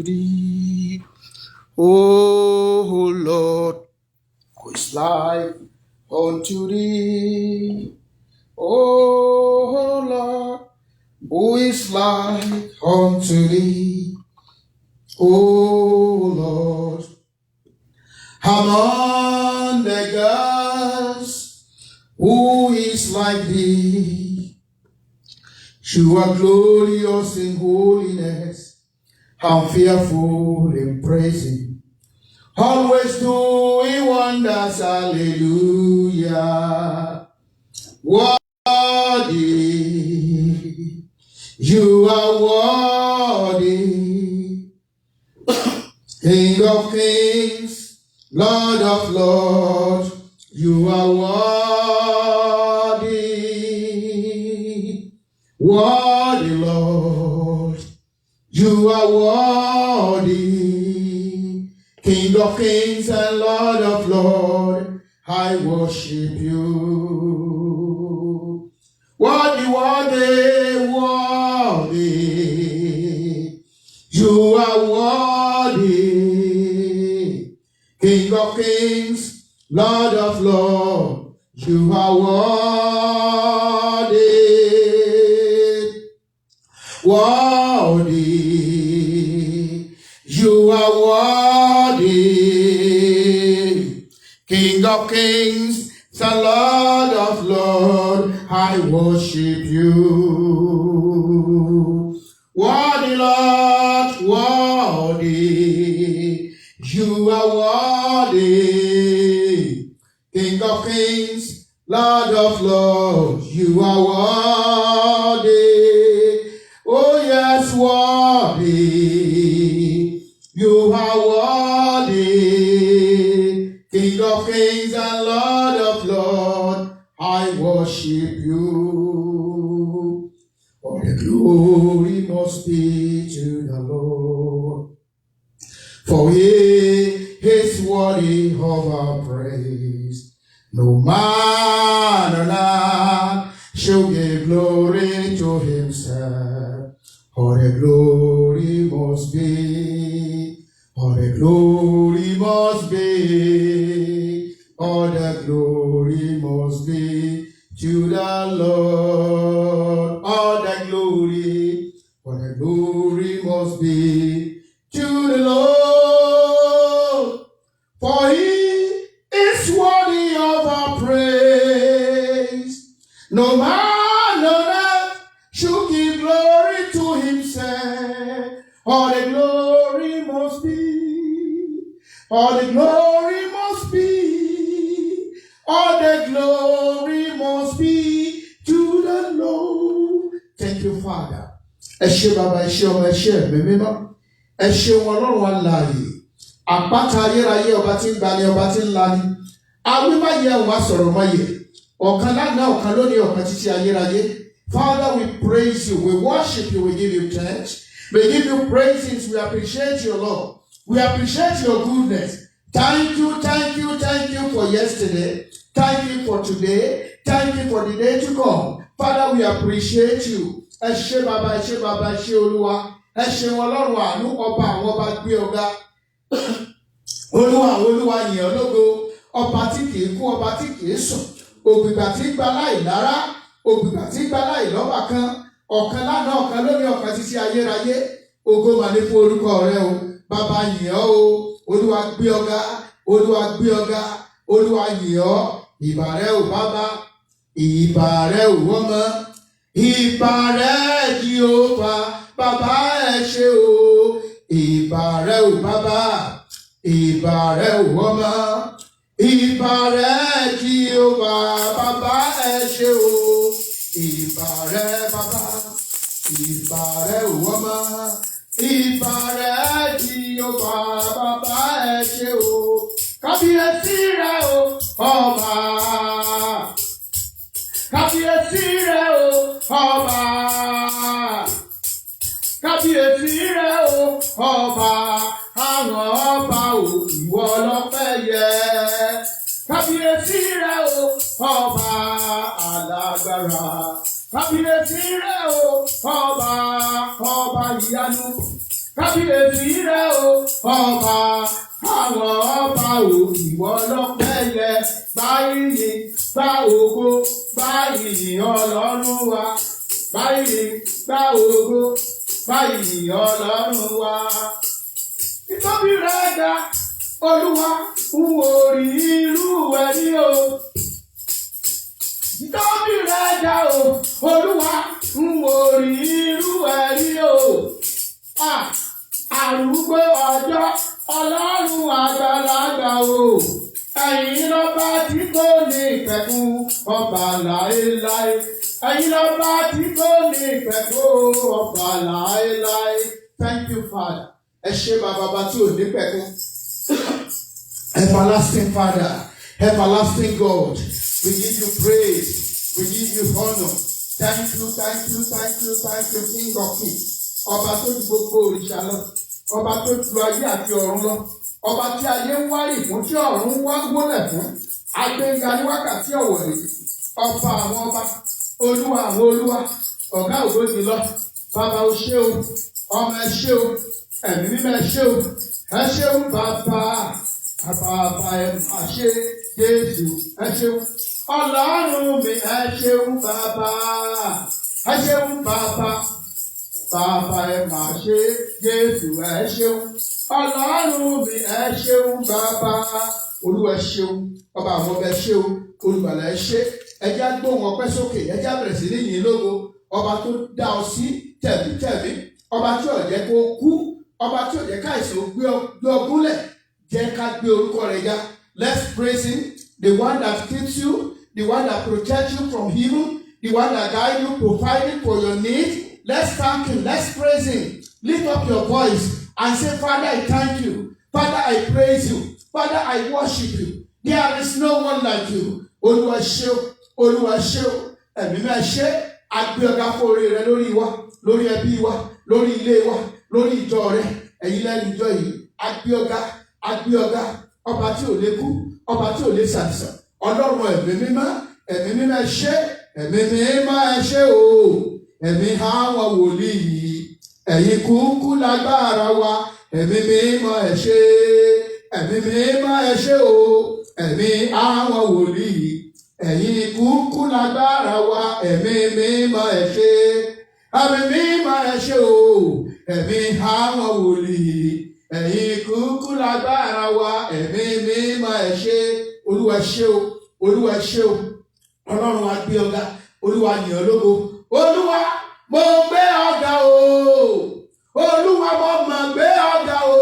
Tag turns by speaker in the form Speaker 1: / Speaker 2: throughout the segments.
Speaker 1: Thee. O Lord, who is like unto thee? O Lord, who is like unto thee? O Lord, among the gods, who is like thee? You are glorious in holiness and fearful in praises, always doing wonders. Hallelujah. Worthy, you are worthy. King of kings, Lord of lords, you are worthy. Worthy, Lord, you are worthy. King of kings and Lord of lords, I worship you. Worthy, worthy, worthy. You are worthy. King of kings, Lord of lords, you are worthy. Worthy. You are worthy. King of kings, the Lord of lords, I worship you. Worthy, Lord, worthy. You are worthy. King of kings, Lord of lords, you are worthy. Oh yes, worthy. You are worthy. King of kings and Lord of lords, I worship you. All the glory must be to the Lord. For he is worthy of our praise. No man on earth shall give glory to himself. All the glory must be, all the glory must be, all the glory must be to the Lord. All the glory must be to the Lord. For he is worthy of our praise. No man on earth should give glory to himself. All the glory must be, all the glory must be, all the glory must be to the Lord. Thank you, Father. Ẹ ṣé bàbá, ẹ ṣé ọmọ, ẹ ṣé ẹ̀mí mímọ́. Ẹ ṣeun Ọlọ́run alààyè. Àpáta ayérayé, ọba tí ń gbani, ọba tí ń lani. Awímáyẹhùn, asọ̀rọ̀máyẹ̀. Ọ̀kan lánàá, ọ̀kan lónìí, ọ̀kan títí ayérayé. Father, we praise you, we worship you, we give you thanks. We give you praises, we appreciate your love. We appreciate your goodness. Thank you, thank you, thank you for yesterday. Thank you for today. Thank you for the day to come. Father, we appreciate you. Ẹ ṣé bàbá, ẹ ṣé bàbá, ẹ ṣé Olúwa. Ẹ ṣeun Ọlọ́run àánú, ọba àwọn ọba, gbé ọ̀gá. Olúwa àwọn olúwa, yìn ọ́ lógo. Ọba tí kìí kú, ọba tí kìí sùn. Ògbìgbà tí gba láì lára. Ògbìgbà tí gba láì lọ́bàkan. Ọ̀kan lánàá, ọ̀kan lónìí, ọ̀kan títí ayérayé. Ògo mà ní fún orúkọ rẹ o. Bàbá, yìn ọ́ o. Olúwa, gbé ọ̀gá. Olúwa, gbé ọ̀gá. Olúwa, yìn ọ́. Ìbà rẹ o bàbá. Ìbà rẹ o ọmọ. Ìbà rẹ Jèhófà. Bàbá, ẹ ṣé o. Ìbà rẹ o bàbá. Ìbà rẹ o ọmọ. Ìbà rẹ Jèhófà. Bàbá, ẹ ṣé o. Ìbà rẹ bàbá. Ìbà rẹ o ọmọ. Ìbà rẹ Jèhófà. Bàbá, ẹ ṣé o. Kábíyèsí rẹ o ọba. Kábíyèsí rẹ o ọba. Kábíyèsí rẹ o ọba. Àwọn ọba o, ìwọ lọ́pẹ́ yẹ. Kábíyèsí rẹ o ọba alágbára. Kábíyèsí rẹ o ọba, ọba ìyanu. Kábíyèsí. rẹ o, ọba àwọn ọba o, ìwọ lọ́pẹ́ yẹ. Gba ìyìn, gba ògo, gba ìyìn Ọlọ́run wa. Gba ìyìn, gba ògo, gba ìyìn Ọlọ́run wa. Títóbi rẹ ga, Olúwa, n ò rí irú ẹ̀ rí o. Títóbi rẹ ga o, Olúwa, n ò rí irú ẹ̀ rí o. Ah, arúgbó ọjọ́, Ọlọ́run àgbàlagbà o. Ẹ̀yin lọ́ba tí kò ní ìpẹ̀kun, ọba láéláé. Ẹ̀yin lọ́ba tí kò ní ìpẹ̀kun, ọba láéláé. Thank you, Father. Ẹ ṣé, bàbá bá tí ò ní pẹ̀kun. Everlasting Father, everlasting God, we give you praise, we give you honor. Thank you, thank you, thank you, thank you, King of Kings. Ọba tó ju gbogbo òrìṣà lọ, ọba tó ju ayé àti ọ̀run lọ, ọba tí ayé ń wárì fún, tí ọ̀run ń wá wólẹ̀ fún, agbẹ́ngà ní wákàtí ọ̀wọ̀ rèé, ọba àwọn ọba, olúwa àwọn olúwa, ọ̀gá ògo jùlọ. Bàbá, o ṣé o, ọmọ, ẹ ṣé o, ẹ̀mí mímọ́, ẹ ṣé o, ẹ ṣeun bàbá, bàbá, ẹ máa ṣe Jésù, ẹ ṣeun Ọlọ́run mi, ẹ ṣeun bàbá, ẹ ṣeun bàbá, bàbá, ẹ máa ṣe Jésù, ẹ ṣeun Ọlọ́run mi, ẹ ṣeun bàbá. Olúwa, ẹ ṣeun, ọba àwọn ọba, ẹ ṣeun, olùgbàlà, ẹ ṣé. Ẹ jẹ́ á gbóhùn ọpẹ́ sókè, ẹ jẹ́ á bẹ̀rẹ̀ sí ní yìn lógo ọba tó dá ọ sí tẹ̀mítẹ̀mí, ọba tí ò jẹ́ kó kú, ọba tí ò jẹ́ káìsàn gbé ọ gúnlẹ̀. Jẹ́ ká gbé orúkọ rẹ̀ ga. Let's praise him, the one that keeps you, the one that protects you from evil, the one that guide you, providing for your needs. Let's thank him, let's praise him. Lift up your voice and say, "Father, I thank you. Father, I praise you. Father, I worship you. There is no one like you." Olúwa ṣé o, Olúwa ṣé o, ẹ̀mí máa ṣe. Agbé ọ̀gá fún orí rẹ lórí wa, lórí ẹbí wa, lórí ilé wa, lórí ìjọ rẹ. Ẹ̀yin lẹ́nu ìjọ yìí, agbé ọ̀gá, agbé ọ̀gá, ọba tí ò lè kú, ọba tí ò lè ṣàìsàn, Ọlọ́run ẹ̀mí mímọ́. Ẹ̀mí mímọ́, ẹ ṣé. Ẹ̀mí mímọ́, ẹ ṣé o. Ẹ̀mí àwọn wòlíì, ẹ̀yin kúkú lágbára wa. Ẹ̀mí mímọ́, ẹ ṣé. Ẹ̀mí mímọ́, ẹ ṣé o. Ẹ̀mí àwọn wòlíì, ẹ̀yin kúkú lágbára wa. Ẹ̀mí mímọ́, ẹ ṣé. Ẹ̀mí mímọ́, ẹ ṣé o. Ẹ̀mí àwọn wòlíì, ẹ̀yin kúkú lágbára wa. Ẹ̀mí mímọ́, ẹ ṣé. Olúwa, ṣé o. Olúwa, ṣé o. Ọlọ́run wa, gbé ọ̀gá. Olúwa, yìn ọ́ lógo. Olúwa, mo gbé ọ̀gá o. Olúwa, mo mọ̀ gbé ọ̀gá o.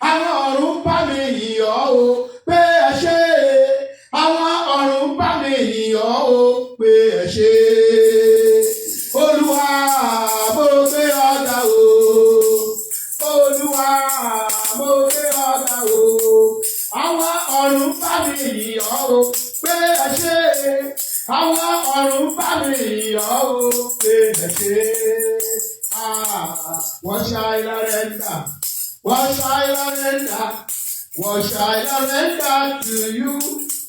Speaker 1: Àwọn ọ̀run bá mi yìn ọ́ o pé ẹ ṣé. Àwọn ọ̀run bá mi yìn ọ́ o pé ẹ ṣé. Olúwa, mo gbé ọ̀gá o. Olúwa, mo gbé ọ̀gá o. Àwọn ọ̀run bá mi yìn ọ́ o pé ẹ ṣé. Àwọn ọ̀run bá mi yìn ọ́ o pé ẹ ṣé. Ah, what shall I render? What shall I render? What shall I render to you,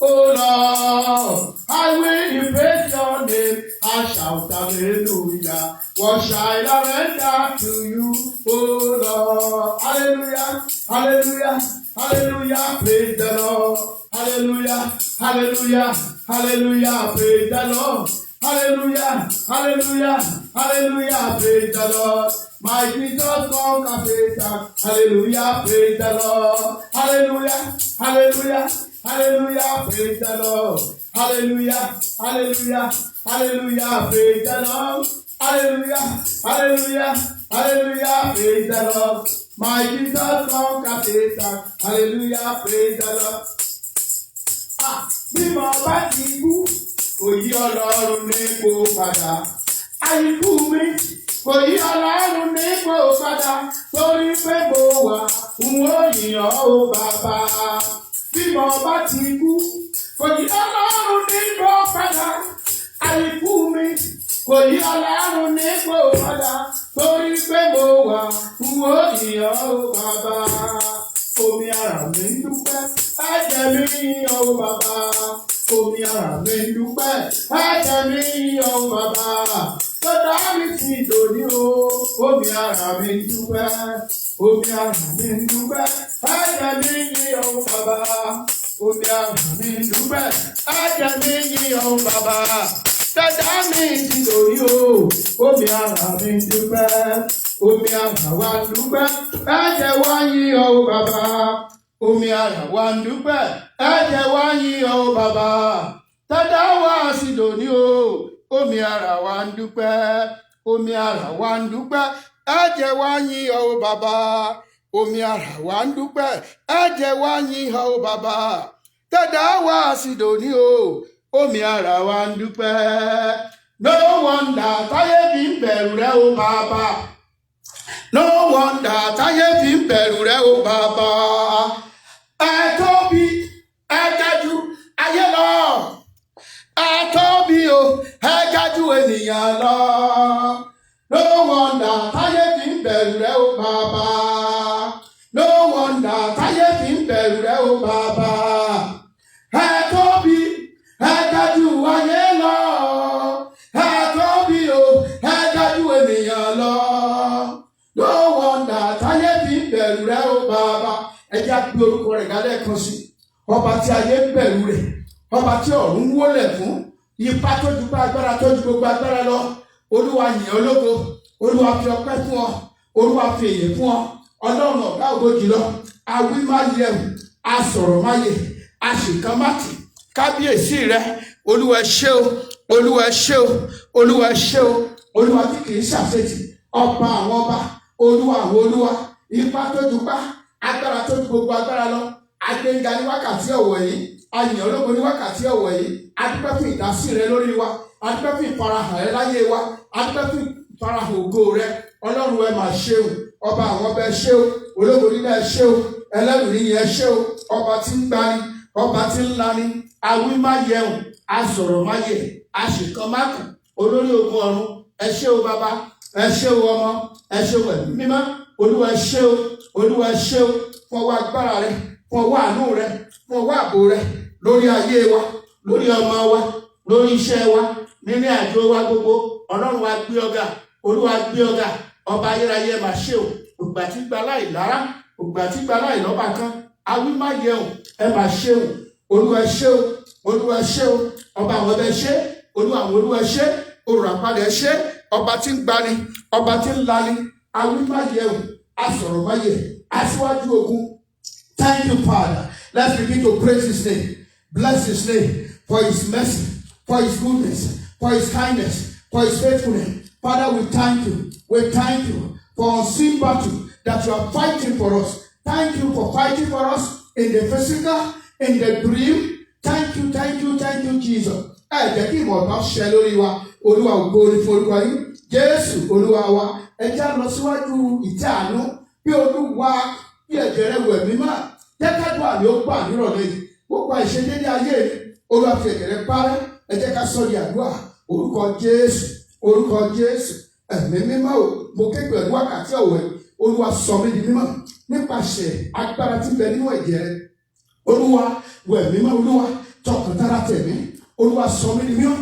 Speaker 1: O Lord? I will praise your name. I shout hallelujah. What shall I render to you, O Lord? Hallelujah, hallelujah, hallelujah, praise the Lord. Hallelujah, hallelujah, hallelujah, praise the Lord. Hallelujah, hallelujah, hallelujah, praise the Lord. My Jesus conquer Satan. Hallelujah, praise the Lord. Hallelujah, hallelujah, hallelujah, praise the Lord. Hallelujah, hallelujah, hallelujah, praise the Lord. Hallelujah, hallelujah, hallelujah, praise the Lord. My Jesus conquer Satan. Hallelujah, praise the Lord. Ah, bí mo bá ti kú, kò yí Ọlọ́run nípò padà. Àìkú mi kò yí Ọlọ́run nípò padà, torí pé mo wà, n ó yìn ọ́ o bàbá. Bí mo bá ti kú, kò yí Ọlọ́run nípò padà. Àìkú mi kò yí Ọlọ́run nípò padà, torí pé mo wà, n ó yìn ọ́ o bàbá. Omi ara mi ń dúpẹ́, ẹ̀jẹ̀ mi yìn ọ́ o bàbá. Omi ara mi ń dúpẹ́, ẹ̀jẹ̀ mi yìn ọ́ o bàbá. Tó dá mi sí dòní o, omi ara mi ń dúpẹ́, omi ara. Ara mi ń dúpẹ́, ẹ̀jẹ̀ mi yìn ọ́ bàbá. Omi ara mi ń dúpẹ́, ẹ̀jẹ̀ mi yìn ọ́ bàbá. Dada mi ti lórí o, omi ara mi ń dúpẹ́, omi ara wa ń dúpẹ́, ẹ̀jẹ̀ wa yìn ọ́ bàbá. Omi ara wa ń dúpẹ́, ẹ̀jẹ̀ wa yìn ọ́ bàbá. Dada wa sì lóní o, omi ara wa ń dúpẹ́, omi ara wa ń dúpẹ́, ẹ̀jẹ̀ wa yìn ọ́ bàbá. Omi ara wa ń dúpẹ́, ẹ̀jẹ̀ wa yìn ọ́ bàbá. Dada wa sì lóní o, omi ara wa ń dúpẹ́. No wonder táyé fi ń bẹ̀rù rẹ o bàbá. No wonder táyé fi ń bẹ̀rù rẹ o bàbá. Ẹ tóbi, ẹ ga jù ayé lọ. Ẹ tóbi o, ẹ ga jù ènìyàn lọ. No wonder táyé fi ń bẹ̀rù rẹ o bàbá. No wonder táyé fi ń bẹ̀rù rẹ o bàbá. Ẹ tóbi, ẹ ga jù ayé lọ. Ẹ tóbi o, ẹ ga jù ènìyàn lọ. No wonder táyé fi ń bẹ̀rù rẹ o bàbá. Ẹ jẹ́ á gbé orúkọ rẹ̀ ga lẹ́ẹ̀kan sí. Ọba tí ayé ń bẹ̀rù rẹ̀, ọba tí ọ̀run ń wólẹ̀ fún, ipá tó ju bá agbára tó ju gbogbo agbára lọ. Olúwa yìn ọ́ lógo, Olúwa fi ọpẹ́ fún ọ, Olúwa fi èyè fún ọ, Ọlọ́run ọ̀gá ògo jùlọ, awí má yẹ̀wù, asọ̀rọ̀ má yẹ, aṣèkan má tì, kábíyèsí rẹ, Olúwa ṣé o, Olúwa ṣé o, Olúwa ṣé o, Olúwa tí kìí ṣàṣetì, ọba àwọn ọba, Olúwa àwọn olúwa, ipá tó ju pá, agbára tó ju gbogbo agbára lọ, agbẹ́ngà ní wákàtí ọ̀wọ̀ yìí, ayìn ológo ní wákàtí ọ̀wọ̀ yìí, adúpẹ́ fún ìdásí rẹ lórí wa, adúpẹ́ fún ìfarahàn rẹ láyé wa, adúpẹ́ fún ìfarahàn ògo rẹ. Ọlọ́run, ẹ máa ṣeun. Ọba àwọn ọba, ẹ ṣé o. Ológo nílẹ̀, ẹ ṣé o. Ẹlẹ́rù níyìn, ẹ ṣé o. Ọba tí ń gbani, ọba tí ń lani, awí má yẹun, asọ̀rọ̀ má yẹ, aṣèkan má kù, olórí ogun ọ̀run, ẹ ṣé o bàbá, ẹ ṣé o ọmọ, ẹ ṣé o ẹ̀mí mímọ́. Olúwa, ẹ ṣé o. Olúwa, ẹ ṣé o fún ọwọ́ agbára rẹ, fún ọwọ́ àánú rẹ, fún ọwọ́ ààbò rẹ lórí ayé wa, lórí ọmọ wa, lórí iṣẹ́ wa, nínú àjò wa gbogbo. Ọlọ́run wa, gbé ọ̀gá. Olúwa, gbé ọ̀gá. Ọba ayérayé, ẹ máa ṣe o. Ògbà tí gba láì lára, ògbà tí gba láì lọ́ba kan, awí má yẹun, ẹ máa ṣe o. Olúwa, ẹ ṣé o. Olúwa, ẹ ṣé o. Ọba àwọn ọba, ẹ ṣé. Olúwa àwọn olúwa, ẹ ṣé. Olùràpadà, ẹ ṣé. Ọba tí ń gbani, ọba tí ń lani, awí má yẹun, asọ̀rọ̀ má yẹ, aṣíwájú ogun. Thank you, Father. Let's begin to praise his name. Bless his name for his mercy, for his goodness, for his kindness, for his faithfulness. Father, we thank you. We thank you for unseen battle that you are fighting for us. Thank you for fighting for us in the physical, in the dream. Thank you, thank you, thank you, Jesus. Ẹ jẹ́ kí ìmọ̀ ọ̀tá ṣẹ lórí wa. Olúwa, ògo ni fún orúkọ yín. Jésù Olúwa wa. Ẹ já lọ síwájú ìtẹ́ àánú bí Olúwa bí ẹ̀jẹ̀ rẹ̀ wẹ̀ mí mọ́. Jẹ́ kádùá mi ó gbà nírọ̀lẹ́ yìí. Gbogbo àìṣedéédé ayé mi, Olúwa, fi ẹ̀jẹ̀ rẹ̀ parẹ́. Ẹ jẹ́ ká sọ di àdúrà. Orúkọ Jésù, orúkọ Jésù, ẹ̀mí mímọ́ o, mo ké pẹ̀lú wákàtí ọ̀wọ̀ yìí. Olúwa, sọ mí di mímọ́ nípasẹ̀ agbára tí ń bẹ nínú ẹ̀jẹ̀ rẹ̀. Olúwa, wẹ̀ mí mọ́. Olúwa, tọkàntara tẹ̀mí. Olúwa, sọ mí di mímọ́.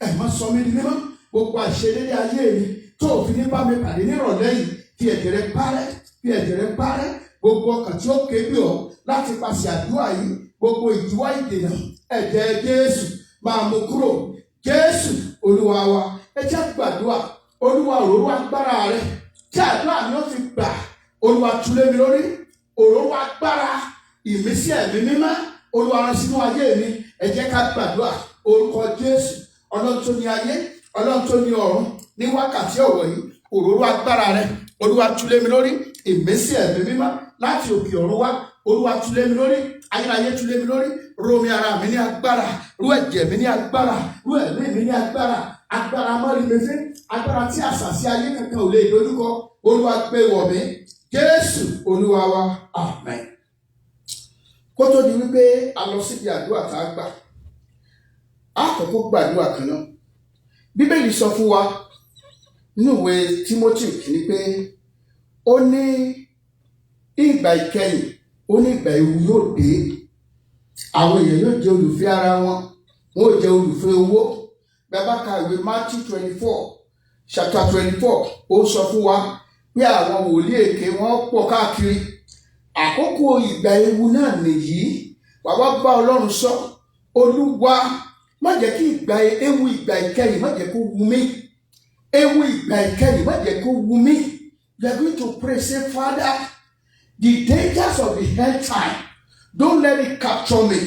Speaker 1: Ẹ̀mọ́, sọ mí di mímọ́. Gbogbo àìṣedéédé ayé mi tó òfin ní bá mi pàdé nírọ̀lẹ́ yìí, fi ẹ̀jẹ̀ rẹ̀ parẹ́, fi ẹ̀jẹ̀ rẹ̀ parẹ́. Gbogbo ọkàn tí ó ké bí ọ láti pàṣẹ àdúrà yìí, gbogbo ìdíwọ́, ìdènà, ẹ̀jẹ̀ Jésù máa mú kúrò. Jésù Olúwa wa. Ẹ jẹ́ gbàdúrà. Olúwa, òróró agbára rẹ tí àdúrà mi ó fi gbà, Olúwa, túlé mi lórí. Òróró agbára, ìmísí ẹ̀mí mímọ́, Olúwa, rán sínú ayé mi. Ẹ jẹ́ ká gbàdúrà. Orúkọ Jésù. Ọlọ́run tó ní ayé, Ọlọ́run tó ní ọ̀run, ní wákàtí ọ̀wọ̀ yìí, òróró agbára rẹ, Olúwa, túlé mi lórí. Ìmísí ẹ̀mí mímọ́ láti òkè ọ̀run wá, Olúwa, túlé mi lórí. Ayérayé, túlé mi lórí. Romi ara mi ní agbára, rú ẹ̀jẹ̀ mi ní agbára, rú ẹ̀mí mi ní agbára. Agbára mọ́rí mi fín, agbára tí àṣàṣì ayé kankan ò lè dojúkọ, Olúwa, gbé wọ̀ mí. Jésù Olúwa wa, àmín. Kó tó di wípé a lọ síbi àdúrà tá a gbà, a kọ́kọ́ gbàdúrà kan náà. Bíbélì sọ fún wa nínú ìwé Timothy kìíní pé ó ní ìgbà ìkẹyìn, ó ní ìgbà ewu yóò dé. Àwọn èèyàn yóò jẹ́ olùfẹ́ ara wọn, wọn ò jẹ́ olùfẹ́ owó. Bàbá ka ìwé Matthew 24, chapter 24, ó sọ fún wa Pé àwọn wòlíì èké wọ́n pọ̀ káàkiri. Àkókò ìgbà ewu náà nìyí. Wàá wá bá Ọlọ́run sọ, Olúwa, má jẹ́ kí ìgbà ewu ìgbà ìkẹyìn má jẹ́ kó wu mí. Ewu ìgbà ìkẹyìn má jẹ́ kó wu mí. You are going to pray, say, "Father, the dangers of the end time, don't let it capture me.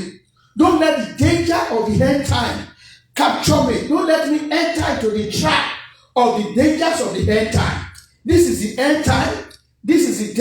Speaker 1: Don't let the danger of the end time capture me. Don't let me enter into the trap of the dangers of the end time." This is the end time. This is the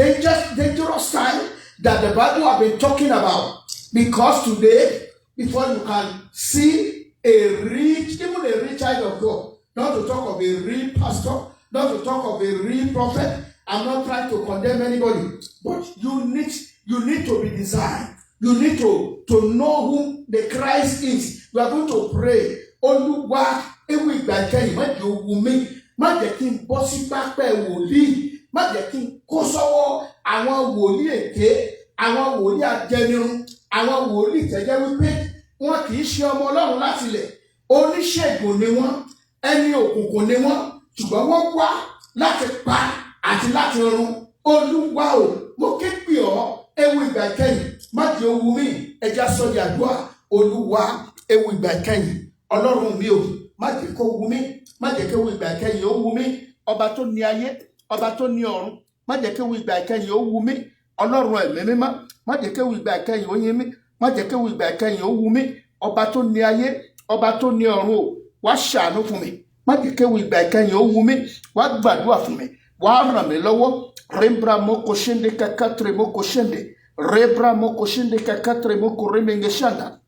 Speaker 1: dangerous time that the Bible have been talking about. Because today, before you can see a rich, even a rich child of God, not to talk of a real pastor, not to talk of a real prophet. I'm not trying to condemn anybody, but you need to be discerned. You need to know whom the Christ is. We are going to pray. Olúwa, ewu ìgbà ìkẹyìn má jẹ́ ó wu mí, má jẹ́ kí n bọ́ sí pápẹ́ wòlíì, má jẹ́ kí n kó sọ́wọ́ àwọn wòlíì èké, àwọn wòlíì ajẹnirun, àwọn wòlíì tó jẹ́ wípé wọn kì í ṣe ọmọ Ọlọ́run láti ilẹ̀. Oníṣègùn ni wọ́n, ẹni òkùnkùn ni wọ́n, ṣùgbọ́n wọ́n wá láti pa àti láti run. Olúwa o, mo ké pè ọ́, ewu ìgbà ìkẹyìn má jẹ́ ó wu mí. Ẹ jẹ́ á sọ di àdúrà. Olúwa, ewu ìgbà ìkẹyìn, Ọlọ́run mi o, má jẹ́ kó wu mí, má jẹ́ kí ewu ìgbà ìkẹyìn ó wu mí. Ọba tó ní ayé, ọba tó ní ọ̀run, má jẹ́ kí ewu ìgbà ìkẹyìn ó wu mí. Ọlọ́run ẹ̀mí mímọ́, má jẹ́ kí ewu ìgbà ìkẹyìn ó yín mí, má jẹ́ kí ewu ìgbà ìkẹyìn ó wu mí. Ọba tó ní ayé, ọba tó ní ọ̀run o, wá ṣàánú fún mi, má jẹ́ kí ewu ìgbà ìkẹyìn ó wu mí. Wá gbàdúrà fún mi, wá ràn mí lọ́wọ́. Rembra moko shende kakatre moko shende rebra moko shende kakatre moko remenge shanda.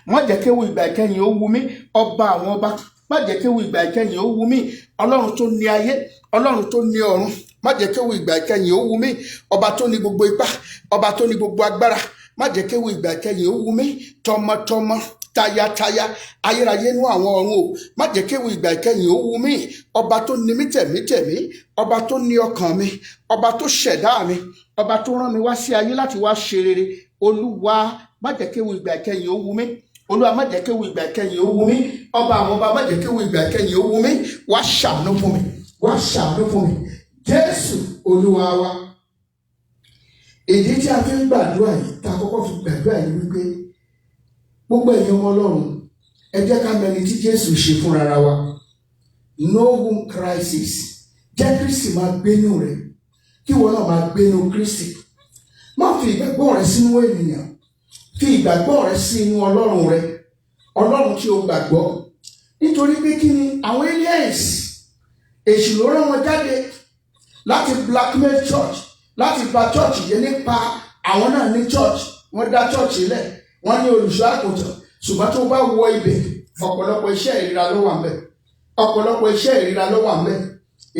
Speaker 1: Má jẹ́ kéwu ìgbà ìkẹyìn ó wu mí. Ọba àwọn ọba, má jẹ́ kéwu ìgbà ìkẹyìn ó wu mí. Ọlọ́run tó ní ayé, Ọlọ́run tó ní ọ̀run, má jẹ́ kéwu ìgbà ìkẹyìn ó wu mí. Ọba tó ní gbogbo ipá, ọba tó ní gbogbo agbára, má jẹ́ kéwu ìgbà ìkẹyìn ó wu mí tọmọtọmọ, tayataya, ayérayé nú àwọn ọ̀run o, má jẹ́ kéwu ìgbà ìkẹyìn ó wu mí. Ọba tó ní mí tẹ̀mítẹ̀mí, ọba tó ní ọkàn mi, ọba tó ṣẹ̀dá mi, ọba tó rán mi wá sí ayé láti wá ṣe rere, Olúwa, má jẹ́ kéwu ìgbà ìkẹyìn ó wu mí. Olúwa, má jẹ́ kéwu ìgbà ìkẹyìn ó wu mí. Ọba àwọn ọba, má jẹ́ kéwu ìgbà ìkẹyìn ó wu mí. Wá ṣàánú fún mi, wá ṣàánú fún mi. Jésù Olúwa wa. Ìdí tí a fi ń gbàdúrà yìí, tá a kọ́kọ́ fi gbàdúrà yìí, wípé gbogbo ẹ̀yin ọmọ Ọlọ́run, ẹ jẹ́ ká mẹni tí Jésù ṣe fúnra wa. Know whom Christ is. Jẹ́ Kristi máa gbénú rẹ, kí ìwọ náà máa gbénú Kristi. Má fi ìgbàgbọ́ rẹ sínú ènìyàn, fi ìgbàgbọ́ rẹ sí inú Ọlọ́run rẹ, Ọlọ́run tí o gbàgbọ́. Nítorí pé kí ni? Àwọn aliens, èṣù ló rán wọn jáde láti blackmail church, láti bà church jẹ́ nípa àwọn náà ní church. Wọ́n dá church lẹ̀, wọ́n ní olùṣọ́ àgùntàn, ṣùgbọ́n tó bá wọ ibẹ̀, ọ̀pọ̀lọpọ̀ iṣẹ́ ìríra ló wà ńbẹ̀, ọ̀pọ̀lọpọ̀ iṣẹ́ ìríra ló wà ńbẹ̀.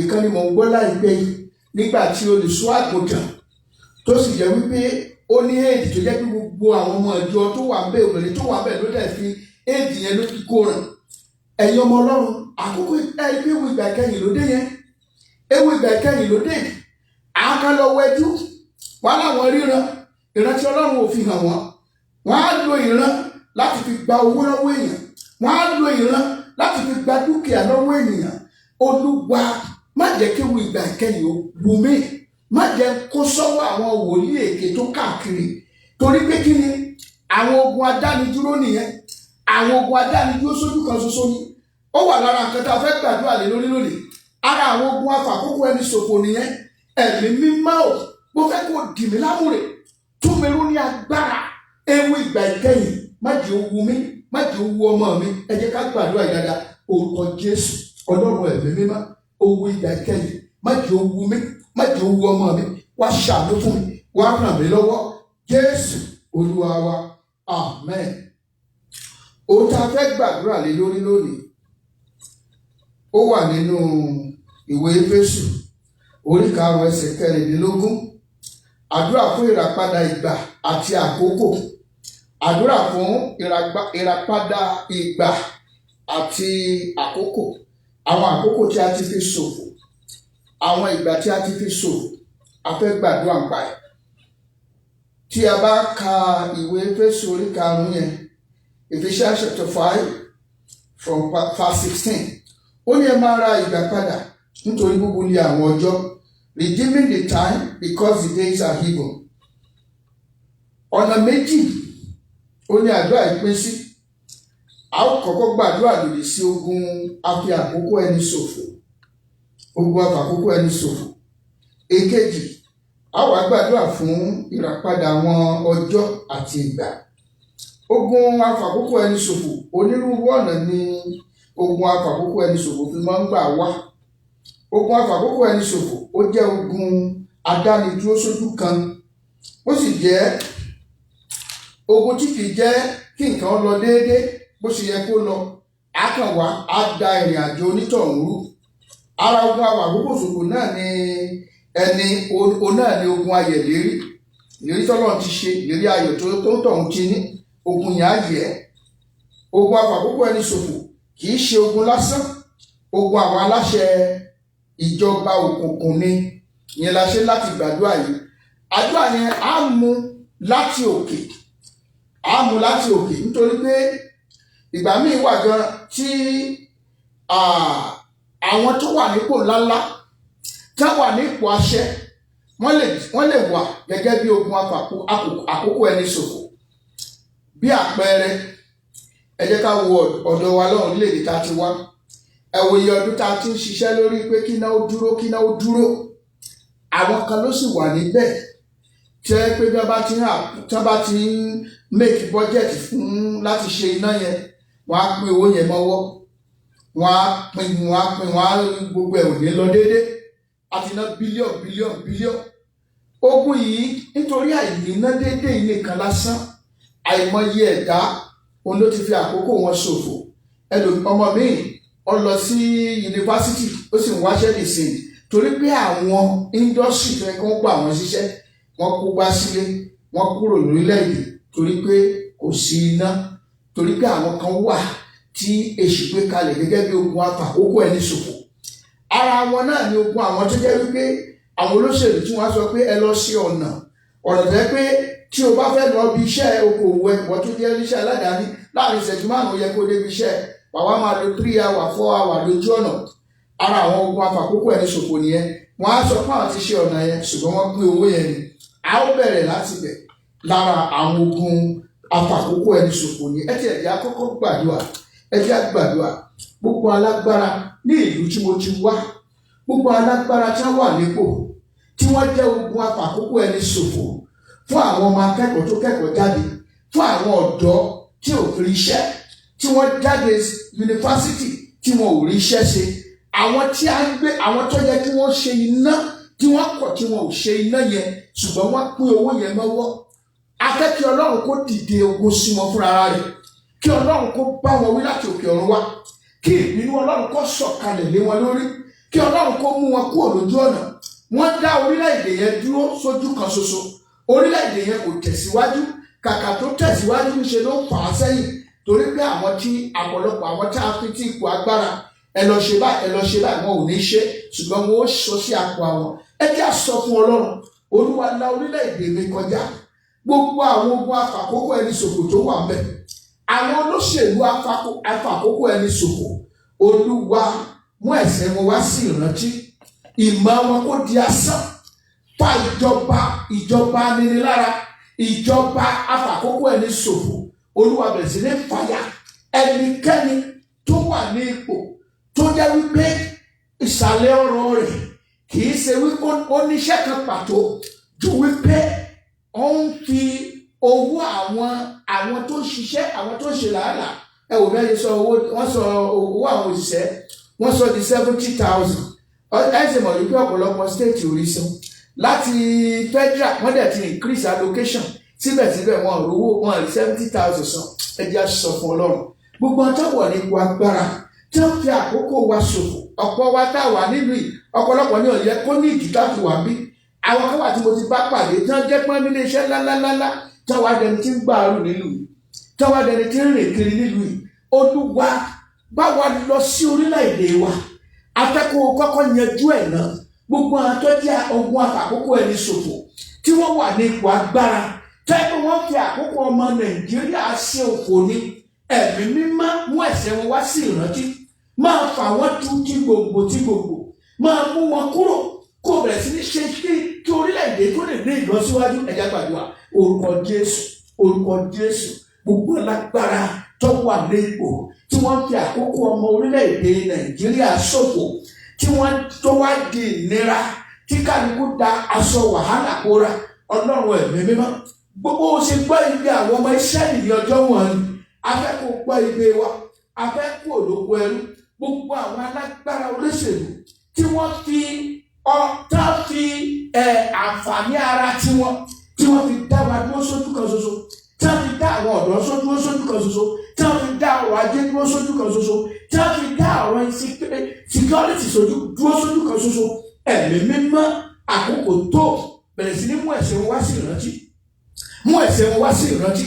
Speaker 1: Ìkan ni mò ń gbọ́ láìpẹ́ yìí nígbà tí olùṣọ́ àgùntàn tó sì jẹ́ wípé ó ní éèdì, tó jẹ́ pé gbogbo àwọn ọmọ ìjọ tó wà ńbẹ̀, obìnrin tó wà ńbẹ̀, ló dẹ̀ fi éèdì yẹn ló fi kó ràn. Ẹ̀yin ọmọ Ọlọ́run, àkókò ẹ̀rí pé ewu ìgbà ìkẹyìn ló dé yẹn, ewu ìgbà ìkẹyìn ló dé. Àwọn kan lọ wẹjú wọn láwọn ríran, ìrántí Ọlọ́run ò fi hàn wọ́n. Wọ́n á lo ìran láti fi gba owó lọ́wọ́ èèyàn, wọ́n á lo ìran láti fi gba dúkìá lọ́wọ́ ènìyàn. Olúwa, má jẹ́ kí ewu ìgbà ìkẹyìn ó wù mí, má jẹ́ kó sọ́wọ́ àwọn wòlíì èké tó káàkiri. Torí pé kí ni? Àwọn ogun adánidúró nìyẹn, àwọn ogun adánidúró sójú kan ṣoṣo ni. Ó wà lára nǹkan tá a fẹ́ gbàdúrà lé lórí lónìí. Ara àwọn ogun afàkókò ẹni ṣòfò nìyẹn. Ẹ̀mí mímọ́ ò, mo fẹ́ kó dì mí lámùrè, tún mi rú ní agbára. Ewu ìgbà ìkẹyìn, má jẹ́ ó wu mí, má jẹ́ ó wu ọmọ mi. Ẹ jẹ́ ká gbàdúrà yìí dáadáa. Orúkọ Jésù. Ọlọ́run ẹ̀mí mímọ́, ewu ìgbà ìkẹyìn, má jẹ́ ó wu mí, má jẹ́ ó wu ọmọ mi. Wá ṣàánú fún mi, wá ràn mí lọ́wọ́. Jésù Olúwa wa, amen. Ohun tá a fẹ́ gbàdúrà lé lórí lónìí, ó wà nínú ìwé Éfésù orí 5, ẹsẹ̀ 16. Àdúrà fún ìràpadà ìgbà àti àkókò, àdúrà fún ìràpadà ìgbà àti àkókò, àwọn àkókò tí a ti fi ṣòfò, àwọn ìgbà tí a ti fi ṣòfò, a fẹ́ gbàdúrà nípa ẹ̀. Tí a bá ka ìwé Éfésù orí 5 yẹn, Ephesians chapter 5 from verse 16, ó ní ẹ máa ra ìgbà padà, nítorí búburú ni àwọn ọjọ́. Redeeming the time because the days are evil. Ọ̀nà méjì ó ní àdúrà yìí pín sí. A ó kọ́kọ́ gbàdúrà lòdì sí ogun afi àkókò ẹni ṣòfò. Ogun afàkókò ẹni ṣòfò. Èkejì, a wá gbàdúrà fún ìràpadà àwọn ọjọ́ àti ìgbà. Ogun afàkókò ẹni ṣòfò, onírúurú ọ̀nà ni ogun afàkókò ẹni ṣòfò fi máa ń gbà wá. Ogun afàkókò ẹni ṣòfò, ó jẹ́ ogun adánidúró sójú kan. Ó sì jẹ́ ogun tí kìí jẹ́ kí nǹkan lọ déédéé bó ṣe yẹ kó lọ. Á kàn wá, á da ìrìn àjò onítọ̀hún rú. Ara ogun afàkókò ṣòfò náà ni ẹni o náà ni ogun ayẹ̀lérí. Ìlérí tọ́lọ́run ti ṣe, ìlérí ayọ̀ tó ń tọ̀hún ti ní, ogun yẹn á yẹ̀. Ogun afàkókò ẹni ṣòfò kì í ṣe ogun lásán. Ogun àwọn aláṣẹ ìjọba òkùnkùn ni. Ìyẹn la ṣe láti gbàdúrà yìí. Àdúrà yẹn á mú láti òkè. Á mú láti òkè nítorí pé ìgbà míì wà gan tí àwọn tó wà nípò ńláńlá, tí wọ́n wà nípò àṣẹ, wọ́n lè wà gẹ́gẹ́ bí ogun àkókò ẹni ṣòfò. Bí àpẹẹrẹ, ẹ jẹ́ ká wo ọ̀dọ̀ wa lọ́hùn, orílẹ̀-èdè tá a ti wá. Ẹ wo iye ọdún tá a ti ń ṣiṣẹ́ lórí pé kí iná ó dúró, kí iná ó dúró. Àwọn kan ló sì wà níbẹ̀ tí ẹ pé bí wọ́n bá ti ń make budget fún láti ṣe iná yẹn, wọ́n á pín owó yẹn mọ́wọ́, wọ́n á pín, wọ́n á pín, wọ́n á gbogbo ẹ̀ ò ní lọ déédé. Àti ná bílíọ̀nù, bílíọ̀nù, bílíọ̀nù. Ogun yìí, nítorí àìníná déédé yìí nìkan lásán, àìmọye ẹ̀dá òun ló ti fi àkókò wọn ṣòfò. Ẹlòmí, ọmọ míì, ó lọ sí yunifásitì, ó sì ń wáṣẹ́ nìsín torí pé àwọn industry tó yẹ kó ń gbà wọ́n ṣiṣẹ́, wọ́n kó gbá sílé, wọ́n kúrò lórílẹ̀‐èdè torí pé kò sí iná, torí pé àwọn kan wà tí èṣù gbé kalẹ̀ gẹ́gẹ́ bí ogun afàkókò ẹni ṣòfò. Ara wọn náà ni ogun àwọn tó jẹ́ wípé àwọn olóṣèlú tí wọ́n á sọ pé ẹ lọ sí ọ̀nà ọ̀nà tó jẹ́ pé tí o bá fẹ́ lọ bí iṣẹ́ okòwò ẹ, wọ́n tó jẹ́ iṣẹ́ aládàáni, láàrin ìṣẹ́jú 5 yẹ kó débi iṣẹ́, wàá máa lo 3 hour, 4 hour lójú ọ̀nà. Ara àwọn ogun afàkókò ẹni ṣòfò nìyẹn. Wọ́n á sọ fún àwọn tí ṣe ọ̀nà yẹn, ṣùgbọ́n wọ́n pín owó yẹn ni. A ó bẹ̀rẹ̀ láti bẹ̀. Lára àwọn ogun afàkókò ẹni ṣòfò ni ẹ ti ẹ̀jẹ̀ àkọ́kọ́ gbàdúrà. Ẹ jẹ́ á gbàdúrà. Gbogbo alágbára ní ìlú tí mo ti wá, gbogbo alágbára tí wọ́n wà nípò, tí wọ́n jẹ́ ogun afàkókò ẹni ṣòfò fún àwọn ọmọ akẹ́kọ̀ọ́ tó kẹ́kọ̀ọ́ jáde, fún àwọn ọ̀dọ́ tí ò rí iṣẹ́, tí wọ́n jáde yunifásitì tí wọn ò rí iṣẹ́ ṣe, àwọn tí a ń gbé, àwọn tó yẹ kí wọ́n ṣe iná, tí wọ́n kọ̀ tí wọn ò ṣe iná yẹn, ṣùgbọ́n wọ́n pín owó yẹn mọ́wọ́, a fẹ́ kí Ọlọ́run kó dìde ogun sí wọn fúnra rẹ̀, kí Ọlọ́run kó bá wọn wí láti òkè ọ̀run wá, kí ìbínú Ọlọ́run kó sọ̀kalẹ̀ lé wọn lórí, kí Ọlọ́run kó mú wọn kúrò lójú ọ̀nà. Wọ́n dá orílẹ̀-èdè yẹn dúró sójú kan ṣoṣo. Orílẹ̀-èdè yẹn kò tẹ̀síwájú. Kàkà tó tẹ̀síwájú, ń ṣe ló fà á sẹ́yìn, torí pé àwọn tí àpọ̀lọpọ̀ àwọn tí a fi tí ipò agbára, ẹ lọ ṣe báyìí, ẹ lọ ṣe báyìí, wọn ò ní ṣe, ṣùgbọ́n wọn ó sọ sí àpò àwọn. Ẹ jẹ́ á sọ fún Ọlọ́run: Olúwa, la orílẹ̀-èdè mi kọjá. Gbogbo àwọn ogun afàkókò ẹni ṣòfò tó wà ńbẹ̀, àwọn olóṣèlú afàkókò ẹni ṣòfò, Olúwa, mú ẹ̀ṣẹ̀ wọn wá sí ìrántí, ìmọ̀ wọn kó di asán. Fa ìjọba aninilára, ìjọba afàkókò ẹni ṣòfò, Olúwa, bẹ̀rẹ̀ sí ní fàyà. Ẹnikẹ́ni tó wà ní ipò tó jẹ́ wípé ìsàlẹ̀ ọ̀rọ̀ rẹ̀ kì í ṣe wípé ó níṣẹ́ kan pàtó ju wípé ó ń fi owó àwọn tó ń ṣiṣẹ́, àwọn tó ń ṣe làálàá. Ẹ wò bẹ́ẹ̀ ṣe sọ owó, wọ́n sọ owó àwọn òṣìṣẹ́, wọ́n sọ di 70,000. Ẹ ṣe mọ̀ wípé ọ̀pọ̀lọpọ̀ state ò rí san láti federal. Wọ́n dẹ̀ ti increase allocation, síbẹ̀síbẹ̀ wọn ò rówó, wọn rí 70,000 san. Ẹ jẹ́ á sọ fún Ọlọ́run: gbogbo ọjọ́ wọ̀ nípò agbára tí wọ́n fi àkókò wa ṣòfò. Ọ̀pọ̀ wa tá a wà nílùú yìí, ọ̀pọ̀lọpọ̀ ní ó yẹ kó ní ìdí láti wà bí. Àwọn kan wà tí mo ti bá pàdé tí wọ́n jẹ́ pọ́n nílé iṣẹ́ ńláńláńlá, tí wọ́n wá dẹni tí ń gbàrú nílùú yìí, tí wọ́n wá dẹni tí ń rìn kiri nílùú yìí. Olúwa, bá wa lọ sí orílẹ̀-èdè wa. Afẹ́kọ̀ọ́ kọ́kọ́ yanjú ẹ̀ náà. Gbogbo àwọn tó jẹ́ ogun àkókò ẹni ṣòfò tí wọ́n wà ní ipò agbára, tẹ́ pé wọ́n fi àkókò ọmọ Nàìjíríà ṣe òfò ní, Ẹ̀mí Mímọ́, mú ẹ̀ṣẹ̀ wọn wá sí ìrántí. Máa fà wọ́n tu tí gbòǹgbò tí gbòǹgbò, máa mú wọn kúrò. Kó o bẹ̀rẹ̀ sí ní ṣe kí orílẹ̀-èdè tó lè ní ìlọsíwájú. Ẹ jẹ́ gbàdúrà. Orúkọ Jésù, orúkọ Jésù. Gbogbo lágbára tó wà ní ipò tí wọ́n fi àkókò ọmọ orílẹ̀-èdè Nàìjíríà ṣòfò, tí wọ́n tó wá di ìnira, tí kálukú da aṣọ wàhálà kóra, Ọlọ́run ẹ̀mí mímọ́, gbogbo ó ṣe gbọ́ igbe àwọn ọmọ Ísírẹ́lì ní ọjọ́ wọn ni a fẹ́ kó gbọ́ igbe wa. A fẹ́ kó olóko ẹrú. Gbogbo àwọn alágbára olóṣèlú tí wọ́n fi ọ̀tá fi àǹfààní ara tiwọn, tí wọ́n fi dá wa dúró sójú kan ṣoṣo, tí wọ́n fi dá àwọn ọ̀dọ́ dúró sójú kan ṣoṣo, tí wọ́n fi dá ọrọ̀ ajé dúró sójú kan ṣoṣo, tí wọ́n fi dá ọ̀rọ̀ security dúró sójú kan ṣoṣo, ẹ̀mí mímọ́, àkókò tó bẹ̀rẹ̀ sí ní mú ẹ̀ṣẹ̀ wọn wá sí ìrántí, mú ẹ̀ṣẹ̀ wọn wá sí ìrántí,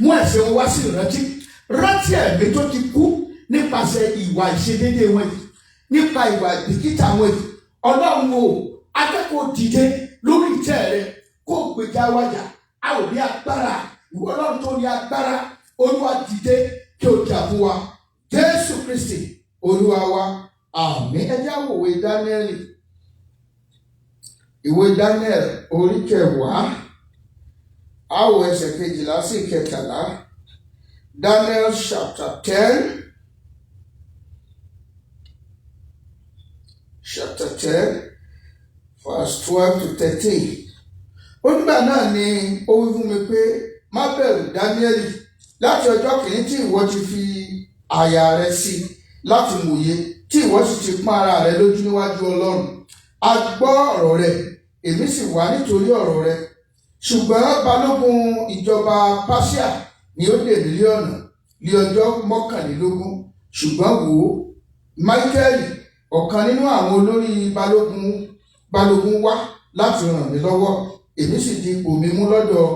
Speaker 1: mú ẹ̀ṣẹ̀ wọn wá sí ìrántí. Rántí ẹ̀mí tó ti kú nípasẹ̀ ìwà ìṣedédé wọn yìí, nípa ìwà ìbìkítà wọn yìí. Ọlọ́run o, akẹ́kọ̀ọ́ dìde lórí ìtẹ́ rẹ kó gbèjà wájà. A ò ní agbára, ìwọ Ọlọ́run tó ní agbára, Olúwa, dìde kí o jà fún wa. Jésù Kristi Olúwa wa, àmín. Ẹ jẹ́ àwòwé Dáníẹ́lì, ìwé Daniel orí 10, àwọ̀ ẹsẹ̀ 12 sí 13. Daniel chapter 10, chapter 10, verse 12 to 13. Ó nígbà náà ni ó wí fún mi pé, "Má bẹ̀rù, Dáníẹ́lì. Láti ọjọ́ kìíní tí ìwọ ti fi àyà rẹ sí láti mòye, tí ìwọ sì ti pọ́n ara rẹ lójú níwájú Ọlọ́run, a gbọ́ ọ̀rọ̀ rẹ, èmi sì wá nítorí ọ̀rọ̀ rẹ. Ṣùgbọ́n balógun ìjọba Páṣíà ni ó dè mí lé ọ̀nà ní ọjọ́ 21. Ṣùgbọ́n wò ó, Máíkẹ́lì, ọ̀kan nínú àwọn olórí balógun wá láti ràn mí lọ́wọ́, èmi sì di ipò mi mú lọ́dọ̀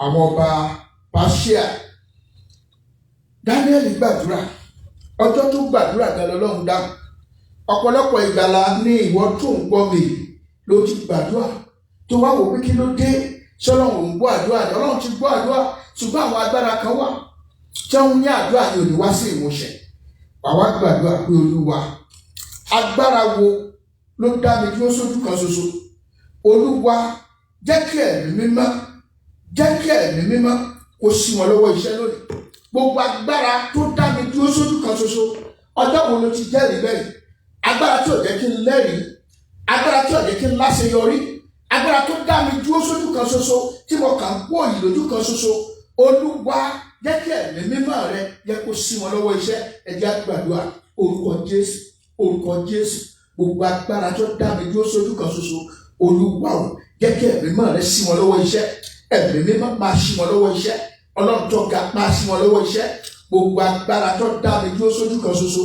Speaker 1: àwọn ọba Páṣíà." Dáníẹ́lì gbàdúrà. Ọjọ́ tó gbàdúrà gan lọ́lọ́run dáhùn. Ọ̀pọ̀lọpọ̀ ìgbàlà ní ìwọ tó ń gbọ́ mi ló ti gbàdúrà, tó wá wò pé kí ló dé, sọlọ́run ò ń gbọ́ àdúrà ni? Ọlọ́run ti gbọ́ àdúrà, ṣùgbọ́n àwọn agbára kan wà tí wọ́n ní àdúrà yìí ò ní wá sí ìmúṣẹ. Àwa gbàdúrà pé, Olúwa, agbára wo ló dá mi dúró sójú kan ṣoṣo? Olúwa, jẹ́ kí ẹ̀mí mímọ́, jẹ́ kí ẹ̀mí mímọ́ kó sí wọn lọ́wọ́ iṣẹ́ lónìí. Gbogbo agbára tó dá mi dúró sójú kan ṣoṣo. Ọjọ́ wo ló ti jẹ́rìí bẹ́ẹ̀? Agbára tí ò jẹ́ kí n lẹ́rìí, agbára tí ò jẹ́ kí n láṣeyọrí, agbára tó dá mi dúró sójú kan ṣoṣo, tí mo kàn ń kó òyì lójú kan ṣoṣo, Olúwa, jẹ́ kí ẹ̀mí mímọ́ rẹ jẹ́ kó sí wọn lọ́wọ́ iṣẹ́. Ẹ jẹ́ á gbàdúrà. Orúkọ Jésù, orúkọ Jésù. Gbogbo agbára tó dá mi dúró sójú kan ṣoṣo, Olúwa o, jẹ́ kí ẹ̀mí mímọ́ rẹ sí wọn lọ́wọ́ iṣẹ́. Ẹ̀mí mímọ́, máa sí wọn lọ́wọ́ iṣẹ́. Ọlọ́run tó ga, máa sí wọn lọ́wọ́ iṣẹ́. Gbogbo agbára tó dá mi dúró sójú kan ṣoṣo,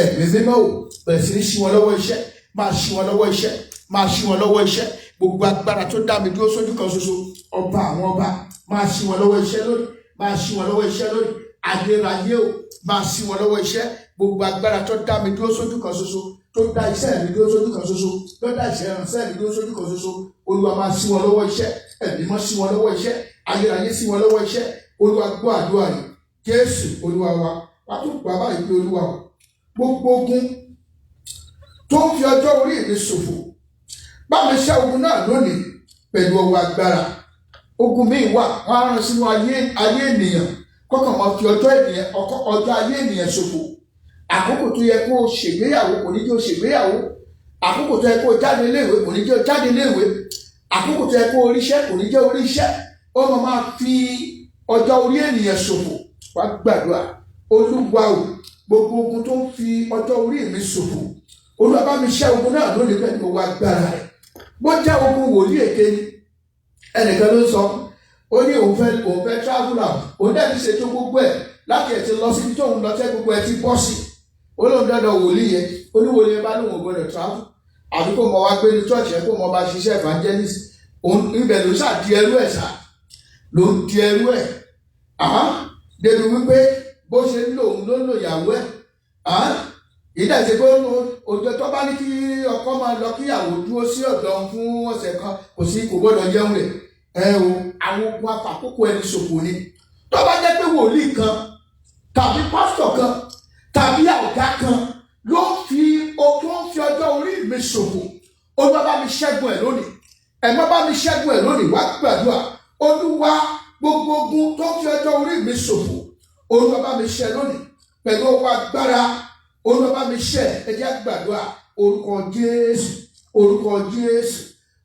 Speaker 1: ẹ̀mí mímọ́ o, bẹ̀rẹ̀ sí ní sí wọn lọ́wọ́ iṣẹ́, máa sí wọn lọ́wọ́ iṣẹ́, máa sí wọn lọ́wọ́ iṣẹ́. Gbogbo agbára tó dá mi dúró sójú kan ṣoṣo, ọba àwọn ọba, máa sí wọn lọ́wọ́ iṣẹ́ lónìí, máa sí wọn lọ́wọ́ iṣẹ́ lónìí. Ayérayé o, máa sí wọn lọ́wọ́ iṣẹ́. Gbogbo agbára tó dá mi dúró sójú kan ṣoṣo, tó dá iṣẹ́ mi dúró sójú kan ṣoṣo, tó dá iṣẹ́ ìránṣẹ́ mi dúró sójú kan ṣoṣo, Olúwa, máa sí wọn lọ́wọ́ iṣẹ́. Ẹ̀mí mọ́, sí wọn lọ́wọ́ iṣẹ́. Ayérayé, sí wọn lọ́wọ́ iṣẹ́. Olúwa, gbọ́ àdúrà yìí. Jésù Olúwa wa. Wàá tún gbà báyìí pé, Olúwa o, gbogbo ogun tó ń fi ọjọ́ orí mi ṣòfò, bá mi ṣẹ́ ogun náà lónìí pẹ̀lú ọwọ́ agbára. Ogun míì wà, wọ́n á rán sínú ayé ènìyàn, kọ́kàn máa fi ọjọ́ ènìyàn, ọjọ́ ayé ènìyàn ṣòfò. Àkókò tó yẹ kó o ṣègbéyàwó, kò ní jẹ́ o ṣègbéyàwó. Àkókò tó yẹ kó o jáde iléèwé, kò ní jẹ́ o jáde iléèwé. Àkókò tó yẹ kó o ríṣẹ́, kò ní jẹ́ o ríṣẹ́. Ó máa fi ọjọ́ orí ènìyàn ṣòfò. Wá gbàdúrà. Olúwa o, gbogbo ogun tó ń fi ọjọ́ orí mi ṣòfò, Olúwa, bá mi ṣẹ́ ogun náà lónìí pẹ̀lú ọwọ́ agbára rẹ̀. Bó jẹ́ ogun wòlíì èké ni. Ẹnìkan ló ń sọ, ó ní òun fẹ́ travel out, òun dẹ̀ ti ṣètò gbogbo ẹ̀ láti ẹ̀ ti lọ síbi tóun lọ tẹ́, gbogbo ẹ̀ ti bọ́ sí. Ó lóun dọ́dọ̀ wòlíì yẹn, ó ní wòlíì yẹn bá lóun ò gbọdọ̀ travel, àbí kó mọ wá gbé ní church yẹn, kó mọ bá ṣiṣẹ́ evangelist. Òun ibẹ̀ ló ṣáà di ẹrú ẹ̀, ṣá ló ń di ẹrú ẹ̀ débi wípé bó ṣe ń lò òun ló ń lò ìyàwó ẹ̀. Ìdájẹ́ pé òjò tó bá ní kí ọkọ máa lọ, kíyàwó dúró sí ọ̀dọ̀ fún ọ̀sẹ̀ kan, kò sí, kò gbọ́dọ̀ jẹun rẹ̀ ẹ o. Àwọn ogun afàkókò ẹni ṣòfò ni. Tó bá jẹ́ pé wòlíì kan tàbí pásítọ̀ kan tàbí ọ̀gá kan ló ń fi tó ń fi ọjọ́ orí mi ṣòfò. Olúwa bá mi ṣẹ́gun ẹ̀ lónìí. Ẹ̀mọ́ bá mi ṣẹ́gun ẹ̀ lónìí. Wá gbàdúrà. Olúwa, gbogbo ogun tó fi ọjọ́ orí mi ṣòfò, Olúwa bá mi ṣẹ́ lónìí pẹ̀lú ọwọ́ agbára. Olúwa bá mi ṣẹ́. Ẹ jẹ́ gbàdúrà. Orúkọ Jésù, orúkọ Jésù.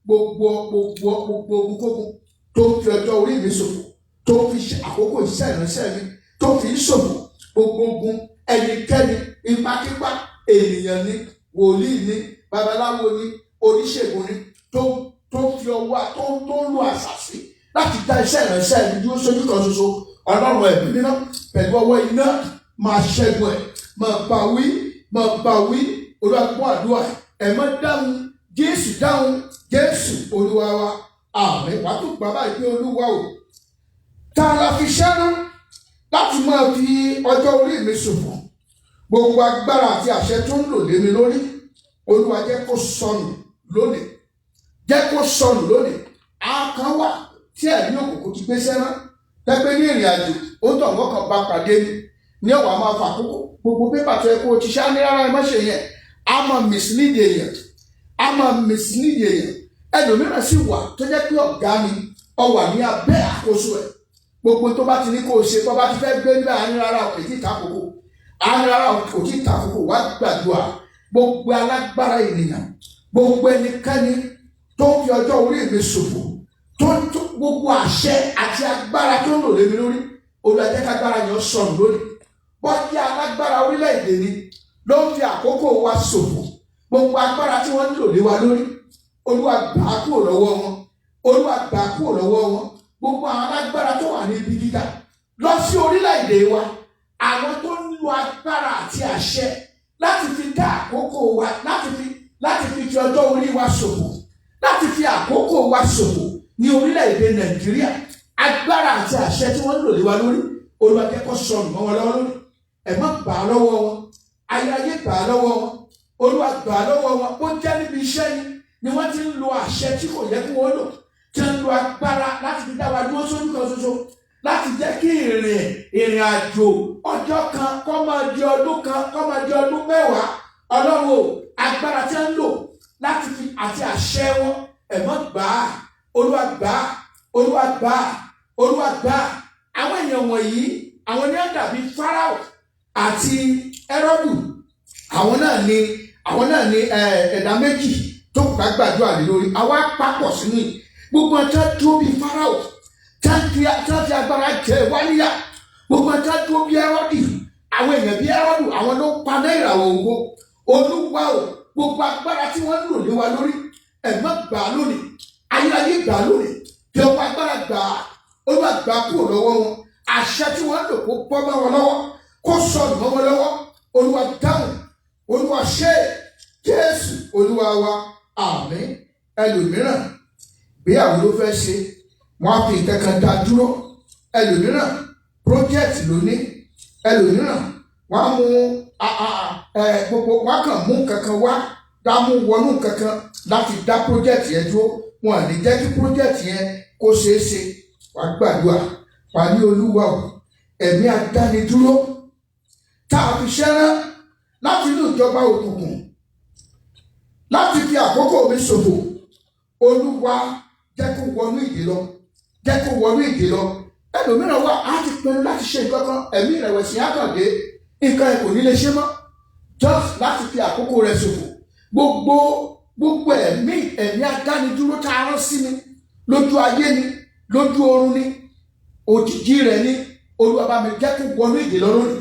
Speaker 1: Gbogbo ogun tó fi ọjọ́ orí mi ṣòfò, tó fi àkókò iṣẹ́ ìránṣẹ́ mi tó fi ń ṣòfò, gbogbo ogun, ẹnikẹ́ni, ipakípa, ènìyàn ni, wòlíì ni, babaláwo ni, oníṣègùn ni, tó fi ọwọ́ tó ń lo àṣàṣì láti dá iṣẹ́ ìránṣẹ́ mi dúró sójú kan ṣoṣo, Ọlọ́run ẹ̀mí mímọ́, pẹ̀lú ọwọ́ iná, máa ṣẹ́gun ẹ̀, máa bá wí, máa bá wí. Olúwa gbọ́ àdúrà. Ẹ̀ má dáhùn, Jésù dáhùn. Jésù Olúwa wa, àmín. Wàá tún gbà báyìí pé, Olúwa o, ta la fi ṣẹ́rán láti máa fi ọjọ́ orí mi ṣòfò? Gbogbo agbára àti àṣẹ tó ń lò lé mi lórí, Olúwa, jẹ́ kó sọnù lónìí, jẹ́ kó sọnù lónìí. Àkàn wà tí ẹ̀mí òkùnkùn ti gbé sẹ́rán tẹ́gbẹ́ ní ìrìn àjò, ó tọ̀ wọ́n kàn bá pàdé ni ní ọ̀wà máa fà àkókò. Gbogbo pépà tó yẹ kó o ti ṣá ní rárá, ẹ má ṣe yẹn. A máa mislead èèyàn, a máa mislead èèyàn. Ẹlòmíràn sì wà tó jẹ́ pé ọ̀gá ni, ọ wà ní abẹ́ àkóso ẹ̀. Gbogbo tó bá ti ní kó o ṣe, tó bá ti fẹ́ gbé nígbà, á ní rárá, kò tí ì ta kókó. Á ní rárá, kò tí ì ta kókó. Wá gbàdúrà. Gbogbo alágbára ènìyàn, gbogbo ẹnikẹ́ni tó ń fi ọjọ́ orí mi ṣòfò, tó gbogbo àṣẹ àti agbára tó ń lò lé mi lórí, Olúwa, jẹ́ kágbára yẹn sọnù lónìí. Bọ́jà alágbára orílẹ̀-èdè ni ló ń fi àkókò wa ṣòfò, gbogbo agbára tí wọ́n ń lò lé wa lórí, Olúwa, gbà á kúrò lọ́wọ́ wọn. Olúwa, gbà á kúrò lọ́wọ́ wọn. Gbogbo àwọn alágbára tó wà ní ibi gíga lọ sí orílẹ̀-èdè wa, àwọn tó ń lo agbára àti àṣẹ láti fi dá àkókò wa, láti fi ọjọ́ orí wa ṣòfò, láti fi àkókò wa ṣòfò ní orílẹ̀-èdè Nàìjíríà, agbára àti àṣẹ tí wọ́n ń lò lé wa lórí, Olúwa, jẹ́ kó sọnù mọ́ wọn lọ́wọ́ lórí. Ẹ̀ má gbà á lọ́wọ́ wọn. Ayérayé, gbà á lọ́wọ́ wọn. Olúwa, gbà á lọ́wọ́ wọn. Ó jẹ́ níbi iṣẹ́ ni wọ́n ti ń lo àṣẹ tí kò yẹ kí wọ́n lò, tí ń lo agbára láti fi dá wa dúró sójú kan ṣoṣo, láti jẹ́ kí ìrìn àjò ọjọ́ kan kó máa di ọdún kan, kó máa di ọdún 10. Ọlọ́run o, agbára tí ń lò láti fi àti àṣẹ wọn, ẹ̀ mọ́ gbà á. Olúwa, gbà á. Olúwa, gbà á. Olúwa, gbà á. Àwọn èèyàn wọ̀nyí, àwọn ní wọ́n dàbí Fáráò àti Hẹ́rọ́dù. Àwọn náà ni ẹ̀dá méjì tó kù ká gbàdúrà lé lórí. Àwa papọ̀ sínú yìí. Gbogbo ọjọ́ dúró bíi Fáráò tí wọ́n fi agbára jẹ wá níyà, gbogbo ọjọ́ dúró bíi Hẹ́rọ́dì, àwọn èèyàn bíi Hẹ́rọ́dù, àwọn ló paná ìràwọ̀ ògo. Olúwa o, gbogbo agbára tí wọ́n ń lò lé wa lórí, ẹ̀mọ́ gbà á lónìí. Ayérayé, gbà á lónìí. Fi ọwọ́ agbára gbà á. Olúwa, gbà á kúrò lọ́wọ́ wọn. Àṣẹ tí wọ́n ń lò, kó bọ́ mọ́ wọn lọ́wọ́, kó sọnù mọ́ wọn lọ́wọ́. Olúwa, dáhùn. Olúwa, ṣe. Jésù Olúwa wa, àmín. Ẹlòmíràn, ìgbéyàwó ló fẹ́ ṣe, wọ́n á fi nǹkan kan dá dúró. Ẹlòmíràn, project ló ní. Ẹlòmíràn, wọ́n á mú gbogbo wọ́n á kàn mú nǹkan kan wá dá mú wọnú nǹkan kan láti dá project yẹn dúró. Wọn à ní jẹ́ kí project yẹn kó ṣeé ṣe. Wàá gbàdúrà, wàá ní, Olúwa o, ẹ̀mí adánidúró tá a fi ṣẹ́rán láti inú ìjọba òkùnkùn láti fi àkókò mi ṣòfò, Olúwa, jẹ́ kó wọnú ìdè lọ, jẹ́ kó wọnú ìdè lọ. Ẹlòmíràn wà á ti pinnu láti ṣe nǹkan kan, ẹ̀mí ìrẹ̀wẹ̀sì á kàn dé, nǹkan ẹ̀ kò ní lè ṣe mọ́, just láti fi àkókò rẹ̀ ṣòfò. Gbogbo ẹ̀mí adánidúró tá a rán sí mi lójú ayé ni, lójú oorun ni, òjijì rẹ̀ ni, Olúwa, bá mi jẹ́ kó wọnú ìdè lọ lónìí.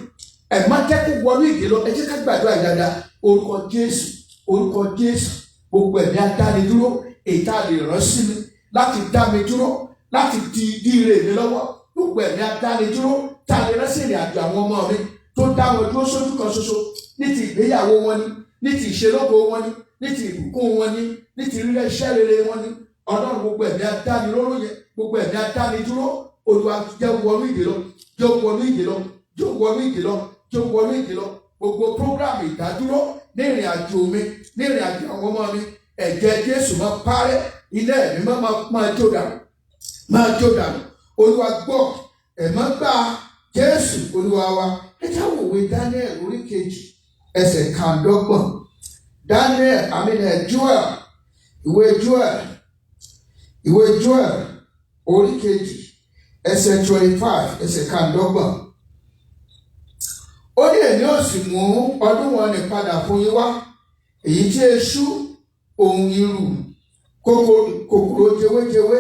Speaker 1: Ẹ̀ má jẹ́ kó wọnú ìdè lọ. Ẹ jẹ́ ká gbàdúrà yìí dáadáa. Orúkọ Jésù, orúkọ Jésù. Gbogbo ẹ̀mí adánidúró èyí tá a lè rán sí mi láti dá mi dúró, láti di ire mi lọ́wọ́, gbogbo ẹ̀mí adánidúró tá a lè rán sí ìrìn àjò àwọn ọmọ mi tó dá wọn dúró sójú kan ṣoṣo, ní ti ìgbéyàwó wọn ni, ní ti ìṣelógo wọn ni, ní ti ìbùkún wọn ni, ní ti rírẹ́ iṣẹ́ rere wọn ni, Ọlọ́run, gbogbo ẹ̀mí adánilóró yẹn, gbogbo ẹ̀mí adánidúró, Olúwa, jẹ́ wọnú ìdè lọ, jẹ́ wọnú ìdè lọ, jẹ́ wọnú ìdè lọ, jẹ́ wọnú ìdè lọ. Gbogbo program ìdádúró ní ìrìn àjò mi, ní ìrìn àjò àwọn ọmọ mi, ẹ̀jẹ̀ Jésù máa parẹ́. Ilé ẹ̀mí máa jó dànù, máa jó dànù. Olúwa, gbọ́. Ẹ̀mọ́ gbà. Jésù Olúwa wa. Ẹ já wòwe Daniel orí 2 ẹsẹ̀ 25. Daniel, àmín, Joel. Ìwé Joel orí 2, ẹsẹ̀ 25, ẹsẹ̀ 25. Ó ní, "Èmi ó sì mú ọdún wọn ní padà fún yín wá, èyí tí eṣú òun irú kòkòrò jewéjewé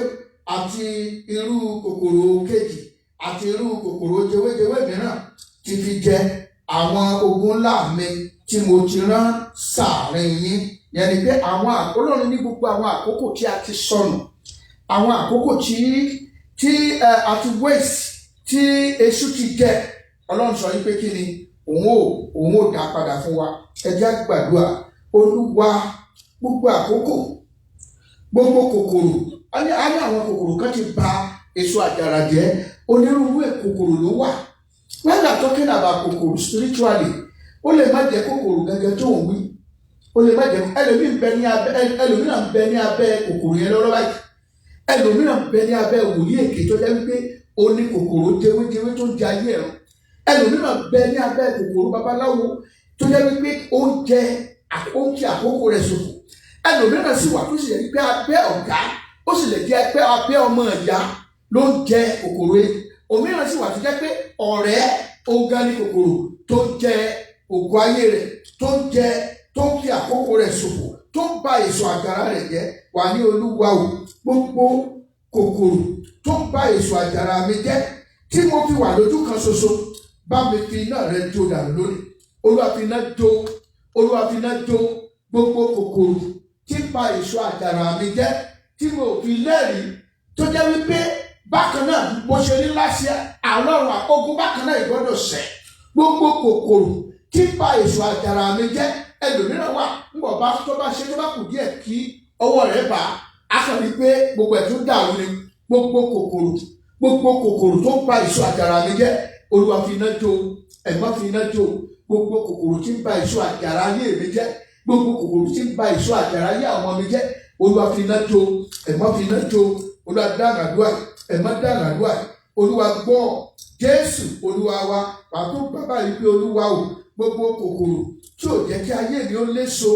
Speaker 1: àti irú kòkòrò kejì àti irú kòkòrò jewéjewé mìíràn ti fi jẹ, àwọn ogun ńlá mi tí mo ti rán sáàrin yín." Yẹn ni pé àwọn Ọlọ́run ní gbogbo àwọn àkókò tí a ti sọnù, àwọn àkókò tí a ti waste, tí eṣú ti jẹ, Ọlọ́run sọ wípé kí ni òun ò dá padà fún wa. Ẹ jẹ́ á gbàdúrà. Olúwa, gbogbo àkókò, gbogbo kòkòrò, a ní àwọn kòkòrò kan ti ba èso àjàrà jẹ́. Onírúurú kòkòrò ló wà. When we are talking about kòkòrò spiritually, ó lè má jẹ́ kòkòrò gẹ́gẹ́ tó ń wí, ó lè má jẹ́. Ẹlòmíràn ń bẹ ní abẹ́ kòkòrò yẹn lọ́wọ́ báyìí. Ẹlòmíràn ń bẹ ní abẹ́ wòlíì èké tó jẹ́ wípé ó ní kòkòrò jewéjewé tó ń jẹ ayé ẹ̀rọ. Ẹlòmíràn bẹ ní abẹ́ kòkòrò babaláwo tó jẹ́ wípé ó ń jẹ oúnjẹ àkókò rẹ̀ ṣòfò. Ẹlòmíràn sì wà tó sì jẹ́ wípé abẹ́ ọ̀gá, ó sì lè jẹ́ pé abẹ́ ọmọ ìyá ló ń jẹ kòkòrò yìí. Òmíràn sì wà tó jẹ́ pé ọ̀rẹ́ ọ̀gá ní kòkòrò tó ń jẹ ògo ayé rẹ̀, tó ń jẹ, tó ń fi àkókò rẹ̀ ṣòfò, tó ń ba èso àjàrà rẹ̀ jẹ́. Wà ní, "Olúwa o, gbogbo kòkòrò tó ń ba èso àjàrà mi jẹ́ tí mo fi wà lójú kan ṣoṣo, bá mi fi iná rẹ̀ jó dànù lónìí. Olúwa, fi iná jó. Olúwa, fi iná jó gbogbo kòkòrò tí ń ba èso àjàrà mi jẹ́ tí mo fi lẹ́rìí, tó jẹ́ wípé bákan náà bó ṣe ní láṣẹ àlọ́run àkógún bákan náà ìgbọ́dọ̀ ṣẹ. Gbogbo kòkòrò tí ń ba èso àjàrà mi jẹ́." Ẹlòmíràn wà ńbọ̀ bá tó bá ṣe, tó bá kù díẹ̀ kí ọwọ́ rẹ̀ bá a kàn rí pé gbogbo ẹ̀ tó dàrú ni. Gbogbo kòkòrò, gbogbo kòkòrò tó ń ba èso àjàrà mi jẹ́, Olúwa, fi iná jó. Ẹ̀gbọ́n, fi iná jó gbogbo kòkòrò tí ń ba èso àjàrà ayé mi jẹ́, gbogbo kòkòrò tí ń ba èso àjàrà ayé àwọn mi jẹ́. Olúwa, fi iná jó. Ẹ̀gbọ́n, fi iná jó. Olúwa, dáhùn àdúrà. Ẹ̀gbọ́n, dáhùn àdúrà. Olúwa gbọ́. Jésù Olúwa wa. Pàtó bàbá yìí pé, "Olúwa o, gbogbo kòkòrò tí ò jẹ́ kí ayé mi ó léso,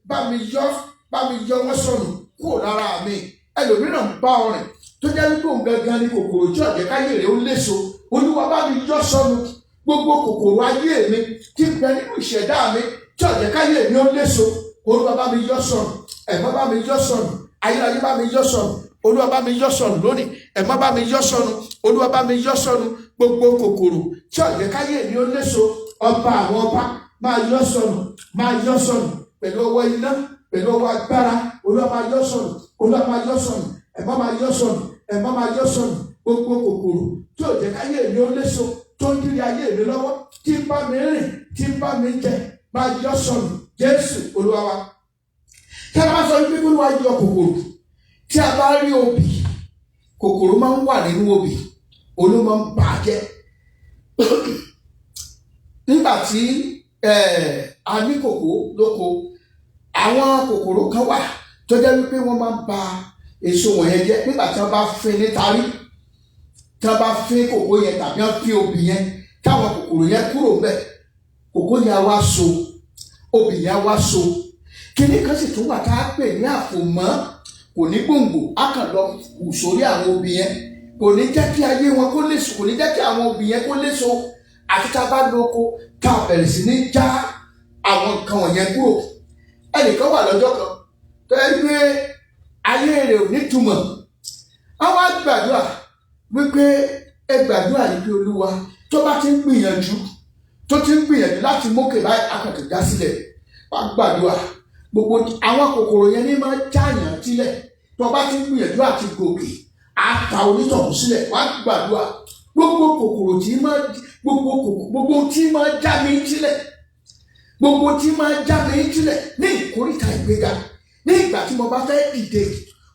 Speaker 1: bá mi yọ, bá mi yọ wọ́n sọnù kúrò lára mi." Ẹlòmíràn ń bá ọ rìn tó jẹ́ wípé òun gangan ni kòkòrò tí ò jẹ́ káyé rẹ̀ ó léso. Olúwa, bá mi yọ sọnù gbogbo kòkòrò ayé mi tí ń bẹ nínú ìṣẹ̀dá mi tí ò jẹ́ káyé mi ó léso. Olúwa, bá mi yọ sọnù. Ẹ̀gbọ́n, bá mi yọ sọnù. Ayérayé, bá mi yọ sọnù. Olúwa, bá mi yọ sọnù lónìí. Ẹ̀gbọ́n, bá mi yọ sọnù. Olúwa, bá mi yọ sọnù gbogbo kòkòrò tí ò jẹ́ káyé mi ó léso. Ọba àwọn ọba, máa yọ sọnù, máa yọ sọnù pẹ̀lú ọwọ́ iná, pẹ̀lú ọwọ́ agbára. Olúwa, máa yọ sọnù. Olúwa, máa yọ sọnù. Ẹ̀gbọ́n, máa yọ sọnù. Ẹ̀gbọ́n, máa yọ sọnù gbogbo kòkòrò tí ò jẹ́ káyé mi ó léso, tó ń dírí ayé mi lọ́wọ́, tí ń bá mi rìn, tí ń bá mi jẹ, máa yọ sọnù. Jésù Olúwa wa. Tí a bá sọ wípé kí Olúwa yọ kòkòrò, tí a bá rí obì, kòkòrò máa ń wà nínú obì, olú máa ń bàjẹ́. Nígbà tí a ní kòkó lóko, àwọn kòkòrò kan wà tó jẹ́ wípé wọ́n máa ń ba èso wọ̀nyẹn jẹ́. Nígbà tí wọ́n bá fín nítarí, tí wọ́n bá fín kòkó yẹn tàbí wọ́n fín obì yẹn, táwọn kòkòrò yẹn kúrò ńbẹ̀, kòkó yẹn á wá so, obì yẹn á wá so. Kíní kan sì tún wà tá a pè ní àfòmọ́, kò ní gbòǹgbò, á kàn lọ hù sórí àwọn obì yẹn, kò ní jẹ́ kí ayé wọn kó léso, kò ní jẹ́ kí àwọn obì yẹn kó léso, àti tá a bá lóko tá a bẹ̀rẹ̀ sí ní já àwọn nǹkan wọ̀nyẹn kúrò. Ẹnìkan wà lọ́jọ́ kan tó yẹ pé ayé rẹ̀ ò nítumọ̀. Àwọn á gbàdúrà wípé, ẹ gbàdúrà yìí pé, Olúwa, tó bá ti ń gbìyànjú, tó ti ń gbìyànjú láti mókè báyìí, akàtà já sílẹ̀. Wá gbàdúrà, gbogbo àwọn kòkòrò yẹn ní máa jáàyàn sílẹ̀. Tó bá ti ń gbìyànjú àti gòkè, á ta onítọ̀hún sílẹ̀. Wá gbàdúrà, gbogbo kòkòrò tí máa gbogbo kòkòrò, gbogbo tí máa já mi sílẹ̀, gbogbo tí máa já mi sílẹ̀ ní ìkórìtà ìgbéga, ní ìgbà tí mo bá fẹ́ dìde,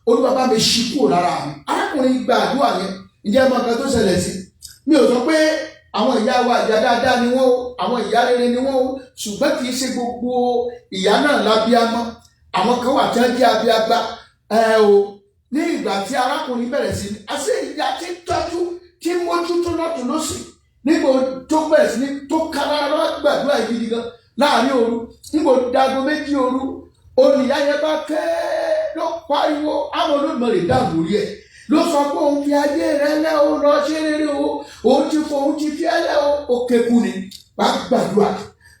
Speaker 1: Olúwa, bá mi ṣí kúrò lára mi. Arákùnrin gba àdúrà yẹn. Ǹjẹ́ ẹ mọ nǹkan tó ṣẹlẹ̀ sí? Mi ò sọ pé àwọn ìyá wa, ìyá dáadáa ni wọ́n o, àwọn ìyá rere ni wọ́n o, ṣùgbọ́n kì í ṣe gbogbo ìyá náà lábíámọ́. Àwọn kan wà tí wọ́n jẹ́ abiagba ẹ o. Ní ìgbà tí arákùnrin bẹ̀rẹ̀ sí ní àṣẹ ìyá tí ń tọ́jú, tí mójútó lọ́tún lọ́sì, nígbà tó bẹ̀rẹ̀ sí ní tó kára lọ́wọ́ gbàdúrà gidi gan láàrin òru, nígbà dago 2 òru, olùyá yẹn bá kẹ́ ló Pariwo àwọn Olódùmarè dáàbò rí ẹ̀ ló sọ pé òun fi ayé rẹ lẹ́ o, lọ ṣe rere o, òun ti fọ, òun ti fi ẹ́ lẹ́ o. Ó kéku ni. Wàá gbàdúrà,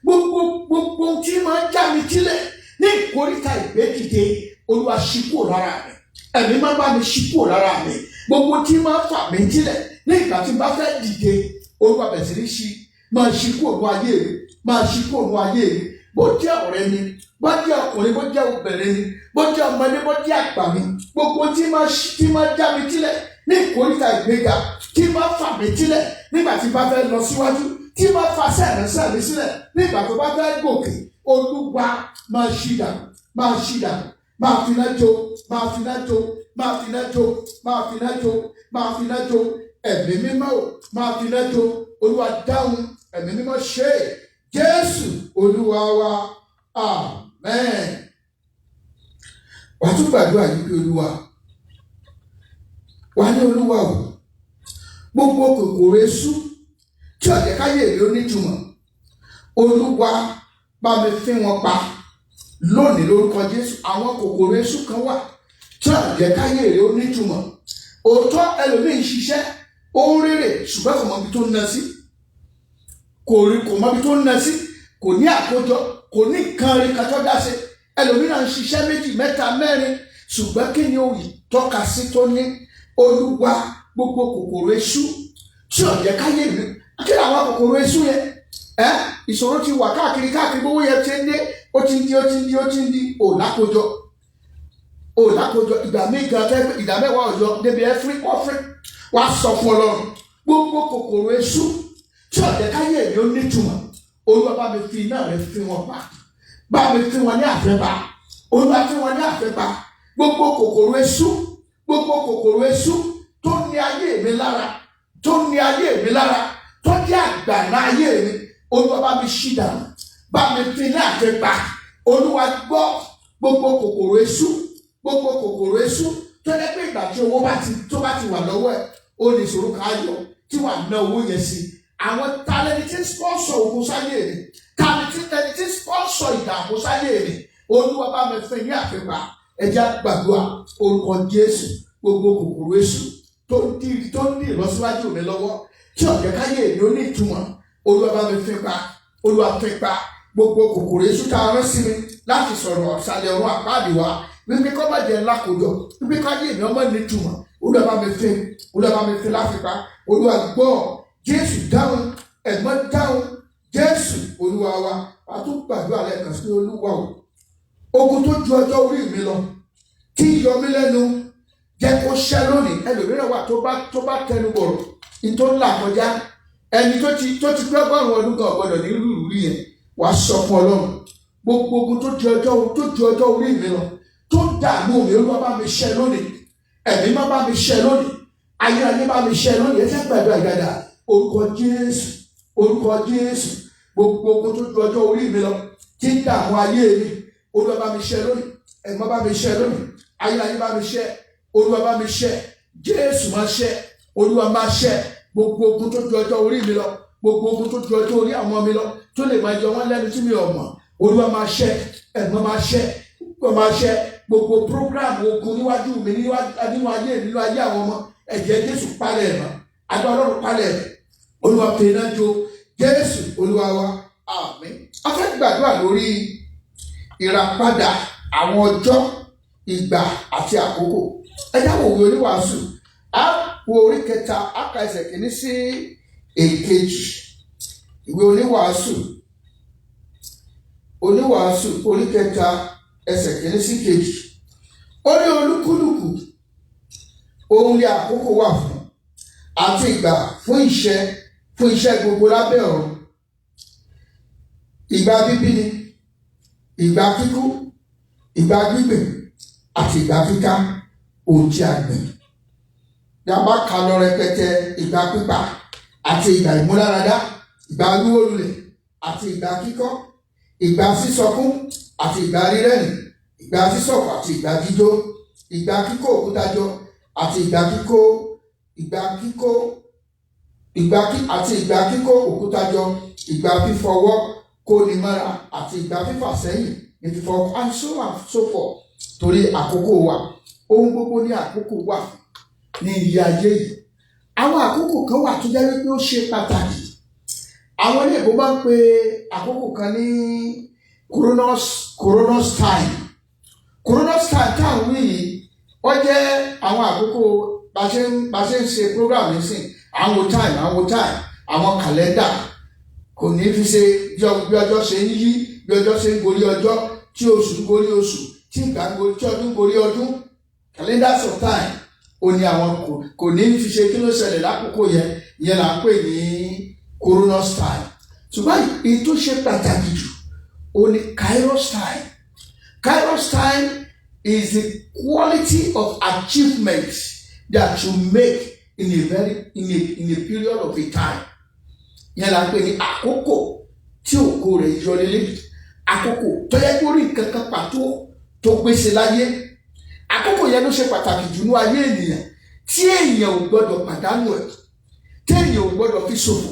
Speaker 1: gbogbo gbogbo tí máa ń já mi sílẹ̀ ní ìkóríta ìgbédìde, Olúwa, ṣí kúrò lára mi. Ẹ̀mí máa bá mi ṣí kúrò lára mi. Gbogbo tí máa ń fà mí sílẹ̀ ní ìgbà tí n bá fẹ́ dìde, Olúwa, bẹ̀rẹ̀ sí ní ṣí, máa ṣí kúrò ní ayé mi, máa ṣí kúrò ní ayé mi. Bó jẹ́ ọ̀rẹ́ mi, bó jẹ́ ọkùnrin, bó jẹ́ obìnrin ni, bó jẹ́ ọmọdé, bó jẹ́ àgbà mi, gbogbo tí máa ṣí, tí máa já mi sílẹ̀ ní ìkóríta ìgbéga, tí máa fà mí sílẹ̀ nígbà tí n bá fẹ́ lọ síwájú, tí máa fa sẹ́ẹ̀rẹ́sẹ̀ mi sílẹ̀ nígbà tó bá fẹ́ gòkè, Olúwa, máa ṣí dànù, máa ṣí dànù, máa finá jó, máa finá jó, máa finá jó, máa finá jó, máa finá jó. Ẹ̀mí Mímọ́ o, máa finá jó. Olúwa, dáhùn. Ẹ̀mí Mímọ́, ṣe é. Jésù Olúwa wa, amen. Wàá tún gbàdúrà yìí pé Olúwa, wàá ní, Olúwa o, gbogbo kòkòrò eṣú tí ò jẹ́ káyé mi ó nítumọ̀, Olúwa, bá mi fín wọn pa lónìí lórúkọ Jésù. Àwọn kòkòrò eṣú kan wà tí ò jẹ́ káyé rẹ ó nítumọ̀. Òótọ́, ẹlòmíì ń ṣiṣẹ́, ó ń rèrè, ṣùgbọ́n kò mọ ibi tó ń ná sí, kò rí, kò mọ ibi tó ń ná sí, kò ní àkójọ, kò ní nǹkan rí kan tó dá sí. Ẹlòmíràn ń ṣiṣẹ́ méjì, mẹ́ta, mẹ́rin, ṣùgbọ́n kí ni ó tọ́ka sí tó ní? Olúwa, gbogbo kòkòrò eṣú tí ò jẹ́ káyé mi. Kí ni àwọn kòkòrò eṣú yẹn? Ẹ ìṣòro ti wà káàkiri káàkiri. Gbówó yẹn ti ń dé, ó ti ń di, ó ti ń di, ó ti ń di, ò lákòjọ, ò lákòjọ. Ìgbà míì gan tẹ́ pé 10% ọ̀yọ́ débi ẹfrí ọ̀frí. Wàá sọ fún Ọlọ́run, gbogbo kòkòrò eṣú tí ò jẹ́ káyé mi ó nítumọ̀, Olúwa, bá mi fi iná rẹ fi wọn pa, bá mi fi wọn ní àfẹ́bà. Olúwa, fi wọn ní àfẹ́bà. Gbogbo kòkòrò eṣú, gbogbo kòkòrò eṣú tó ní ayé mi lára, tó ní ayé mi lára, tó jẹ́ àgbàná ayé mi, Olúwa, bá mi ṣí dànù, bá mi fi ní àfẹ́bà. Olúwa, gbọ́. Gbogbo kòkòrò eṣú, gbogbo kòkòrò eṣú tó jẹ́ pé ìgbà tí owó bá ti tó bá ti wà lọ́wọ́ ẹ̀, ó ní ìṣòro kan á yọ tí wàá ná owó yẹn sí. Àwọn talẹ́ni tí ń sponsor ogun sáyé mi, talẹ́ni tí ń sponsor ìdààmú sáyé mi, Olúwa, bá mi fẹ́ ní àfipá. Ẹ jẹ́ gbàdúrà, orúkọ Jésù. Gbogbo kòkòrò eṣú tó ń dí ìlọsíwájú mi lọ́wọ́, tí ò jẹ́ káyé mi ó ní ìtumọ̀, Olúwa, bá mi fi pa. Olúwa, fi pa. Gbogbo kòkòrò eṣú tá a rán sí mi láti sọ̀rọ̀ ọ̀sàlẹ̀ ọ̀run àpáàdì wá wípé kọ́ má jẹ́ ńlá kójọ, wípé káyé mi ọmọ ní ìtumọ̀, Olúwa, bá mi fi. Olúwa, bá mi fi láfipá. Olúwa, gbọ́. Jésù, dáhùn. Ẹ̀gbọ́n, dáhùn. Jésù Olúwa wa. A tún gbàdúrà lẹ́ẹ̀kan sí, Olúwa o, ogun tó ju ọjọ́ orí mi lọ tí ń yọ mí lẹ́nu, jẹ́ kó ṣẹ́ lónìí. Ẹlòmíràn wà tó bá tẹnu bọ̀rọ̀ ní tó ń là kọjá, ẹni tó ti pé 100 ọdún kan ọ̀gbọ́dọ̀ ní rúurú yẹn. Wàá sọ fún Ọlọ́run, gbogbo ogun tó ju ọjọ́ orí mi lọ, tó ń dààmú mi, Olúwa, bá mi ṣẹ́ lónìí. Ẹ̀mí má bá mi ṣẹ́ lónìí. Ayérayé, bá mi ṣẹ́ lónìí. Ẹ jẹ́ gbàdúrà ìdàdà, orúkọ Jésù, orúkọ Jésù. Gbogbo ogun tó ju ọjọ́ orí mi lọ tí ń dààmú ayé mi, Olúwa, bá mi ṣẹ́ lónìí. Ẹ̀gbọ́n, bá mi ṣẹ́ lónìí. Ayérayé, bá mi ṣẹ́. Olúwa, bá mi ṣẹ́. Jésù, máa ṣẹ́. Olúwa, máa ṣẹ́. Gbogbo ogun tó ju ọjọ́ orí mi lọ, gbogbo ogun tó ju ọjọ́ orí àwọn mi lọ, tó lè máa yọ wọ́n lẹ́nu tí mi ò mọ̀, Olúwa, máa ṣẹ́. Ẹ̀gbọ́n, máa ṣẹ́. Olúwa, máa ṣẹ́. Gbogbo program ogun níwájú mi, nínú ayé, nínú ayé àwọn ọmọ, ẹ̀jẹ̀ Jésù palẹ̀ ẹ̀ mọ́. Agbára Ọlọ́run palẹ̀ ẹ̀. Olúwa, fi iná jó. Jésù Olúwa wa, àmín. A fẹ́ gbàdúrà lórí ìràpadà àwọn ọjọ́, ìgbà àti àkókò. Ẹ já wo ìwé Oníwàásù. Á wo orí kẹta, á ka ẹsẹ̀ kìíní sí èkejì. Ìwé Oníwàásù, Oníwàásù orí kẹta, ẹsẹ̀ kìíní sí kejì. Ó ní, olúkúlùkù ohun ní àkókò wà fún, àti ìgbà fún iṣẹ́ gbogbo lábẹ́ ọ̀run. Ìgbà bíbí ni, ìgbà kíkú, ìgbà gbígbìn àti ìgbà kíká ohun tí a gbìn. Bí a bá kà lọ rẹpẹtẹ, ìgbà pípa àti ìgbà ìmúláradá, ìgbà wíwó lulẹ̀ àti ìgbà kíkọ́, ìgbà sísọkún àti ìgbà rírẹ́rìn, ìgbà sísọ̀kò àti ìgbà jíjó, ìgbà kíkó òkúta jọ àti ìgbà kíkó ìgbà kí àti ìgbà kíkó òkúta jọ, ìgbà fífọwọ́ kóni mọ́ra àti ìgbà fífà sẹ́yìn ní fífọwọ́, and so on and so forth, torí àkókò wa. Ohun gbogbo ní àkókò wà fún ní ilé ayé yìí. Àwọn àkókò kan wà tó jẹ́ wípé ó ṣe pàtàkì. Àwọn olóyìnbó máa ń pe àkókò kan ní chronos time. Chronos time tá à ń wí yìí, wọ́n jẹ́ àwọn àkókò bá ṣe ń ṣe program nísìn, àwọn time, àwọn kàlẹ́ndà kò ní fi ṣe bí ọjọ́ ṣe ń yí, bí ọjọ́ ṣe ń gorí ọjọ́, tí oṣù ń gorí oṣù, tí ìgbà ń gorí, tí ọdún ń gorí ọdún. Calendars of time ò ní àwọn kò ní fi ṣe kí ló ṣẹlẹ̀ lákòókò yẹn. Ìyẹn là ń pè ní chronos time. Ṣùgbọ́n èyí tó ṣe pàtàkì jù ó ní kairos time. Kairos time is the quality of achievement that you make in a period of a time. Yẹn la ń pè ní àkókò tí ògo rẹ̀ yọ lélẹ̀, àkókò tó yẹ kó rí nǹkan kan pàtó tó gbèsè láyé. Àkókò yẹn ló ṣe pàtàkì jù ní ayé ènìyàn, tí èèyàn ò gbọdọ̀ pàdánù ẹ̀, tí èèyàn ò gbọdọ̀ fi ṣòfò.